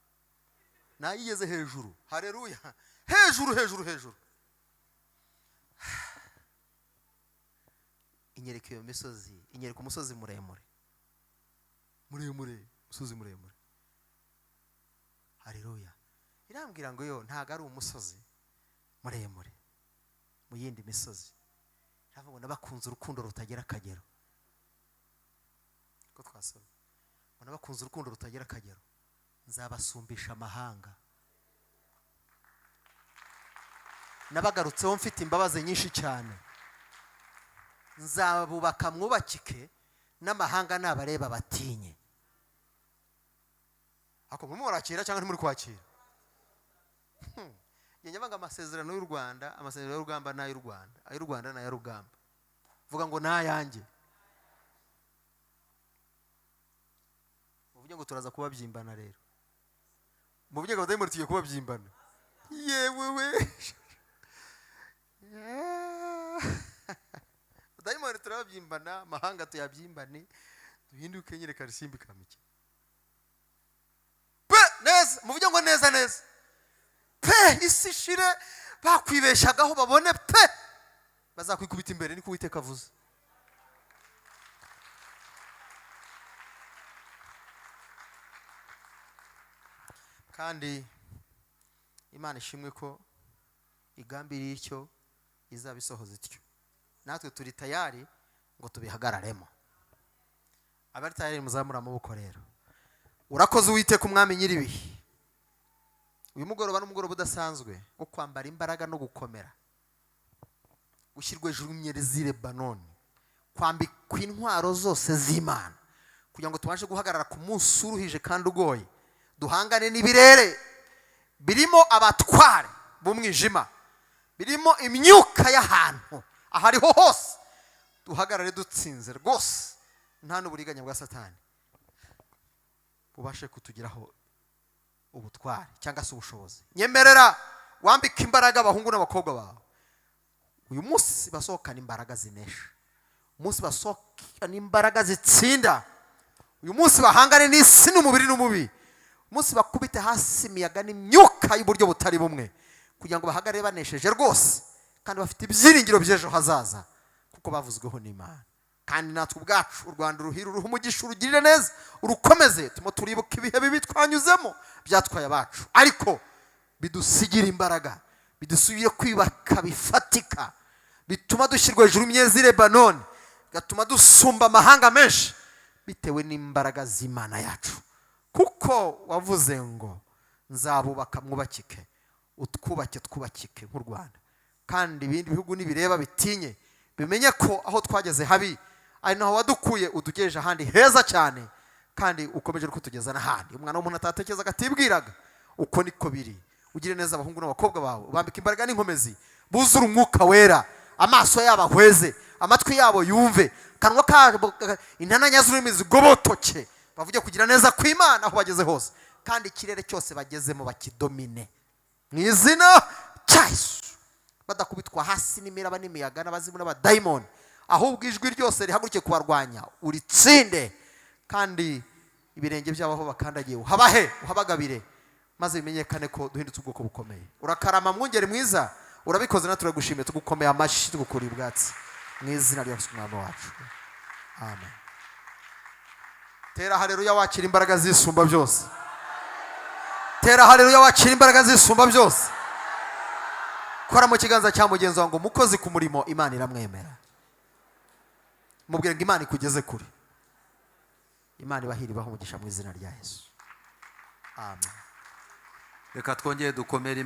[SPEAKER 1] nayigeze hejuru. Haleluya! Hejuru, hejuru, hejuru. Inyereka iyo misozi, inyereka umusozi muremure muremure, umusozi muremure. Haleluya! Irambwira ngo yo ntabwo ari umusozi muremure mu yindi misozi. Iravuga ngo nabakunze urukundo rutagira akagero. Ko twasomye ngo nabakunze urukundo rutagira akagero, nzabasumbisha amahanga. Nabagarutseho mfite imbabazi nyinshi cyane, nzabubaka mwubakike, n'amahanga nabareba batinye. Ako murimo murakira cyangwa ntimuri kwakira? Njye ngo amasezerano y'u Rwanda, amasezerano y'urugamba n'ay'u Rwanda, ay'u Rwanda n'ay'urugamba, vuga ngo n'ayanjye. Muvuge ngo turaza kubabyimbana rero, muvuge ngo abadayimoni tugiye kubabyimbana. Yewe we, dayimoni turababyimbana, amahanga tuyabyimbane, duhinduke nyine karisimbi kamike pe. Neza, muvuge ngo neza neza pe. Isi ishire bakwibeshagaho, babone pe, bazakwikubita imbere, niko Uwiteka avuze. Kandi Imana ishimwe ko igambiriye icyo izabisohoza ityo, natwe turi tayari ngo tubihagararemo. Abari tayari muzamura amaboko rero. Urakoze Uwiteka Umwami nyir'ibihe. Uyu mugoroba ni umugoroba udasanzwe wo kwambara imbaraga no gukomera, gushyirwa hejuru y'imyerezi z'i Lebanoni, kwambikwa intwaro zose z'Imana kugira ngo tubashe guhagarara ku munsi uruhije kandi ugoye, duhangane n'ibirere birimo abatware b'umwijima, birimo imyuka y'ahantu aho ariho hose, duhagarare dutsinze rwose, nta n'uburiganya bwa Satani bubashe kutugiraho ubutware cyangwa se ubushobozi. Nyemerera wambike imbaraga abahungu n'abakobwa bawe uyu munsi, basohokana imbaraga zinesha, umunsi basohokana imbaraga zitsinda, uyu munsi bahangane n'isi n'umubiri n'umubi, umunsi bakubite hasi imiyaga n'imyuka y'uburyo butari bumwe, kugira ngo bahagarare banesheje rwose kandi bafite ibyiringiro by'ejo hazaza, kuko bavuzweho n'Imana. Kandi natwe ubwacu u Rwanda uruhire, uruhe umugisha, urugirire neza, urukomeze. Turimo turibuka ibihe bibi twanyuzemo byatwaye abacu, ariko bidusigira imbaraga, bidusubire kwibaka bifatika, bituma dushyirwa hejuru y'imyezi y'i Lebanoni, bigatuma dusumba amahanga menshi bitewe n'imbaraga z'Imana yacu. Kuko wavuze ngo nzabubaka mwubakike, utwubake twubakike nk'u Rwanda, kandi ibindi bihugu nibireba bitinye, bimenye ko aho twageze habi ari naho wadukuye, udugejeje ahandi heza cyane, kandi ukomeje kutugeza n'ahandi umwana w'umuntu atatekerezaga, atibwiraga. Uko niko biri. Ugire neza abahungu n'abakobwa bawe, ubambike imbaraga n'inkomezi, buzure umwuka wera, amaso yabo ahweze, amatwi yabo yumve, akanwa kabo intananya z'ururimi zigobotoke, bavuge kugira neza kw'Imana aho bageze hose, kandi ikirere cyose bagezemo bakidomine mu izina rya Yesu, badakubitwa hasi n'imiraba n'imiyaga n'abazimu n'abadayimoni, ahubwo ijwi ryose rihaguruke kubarwanya uritsinde, kandi ibirenge byabo aho bakandagiye uhabahe, uhabagabire, maze bimenyekane ko duhindutse ubwoko bukomeye. Urakarama mwungeri mwiza, urabikoze natwe turagushimiye, tugukomeye amashyi, tugukuriye ubwatsi mu izina rya Yesu Umwami wacu, amen. Tera haleluya wakira imbaraga zisumba byose. Tera haleluya wakira imbaraga zisumba byose. Kora mu kiganza cya mugenzi wawe ngo umukozi ku murimo Imana iramwemera. Mubwire ngo Imana ikugeze kure. Imana ibahire, ibahe umugisha mu izina rya Yesu, amen.
[SPEAKER 2] Reka twongere dukomere.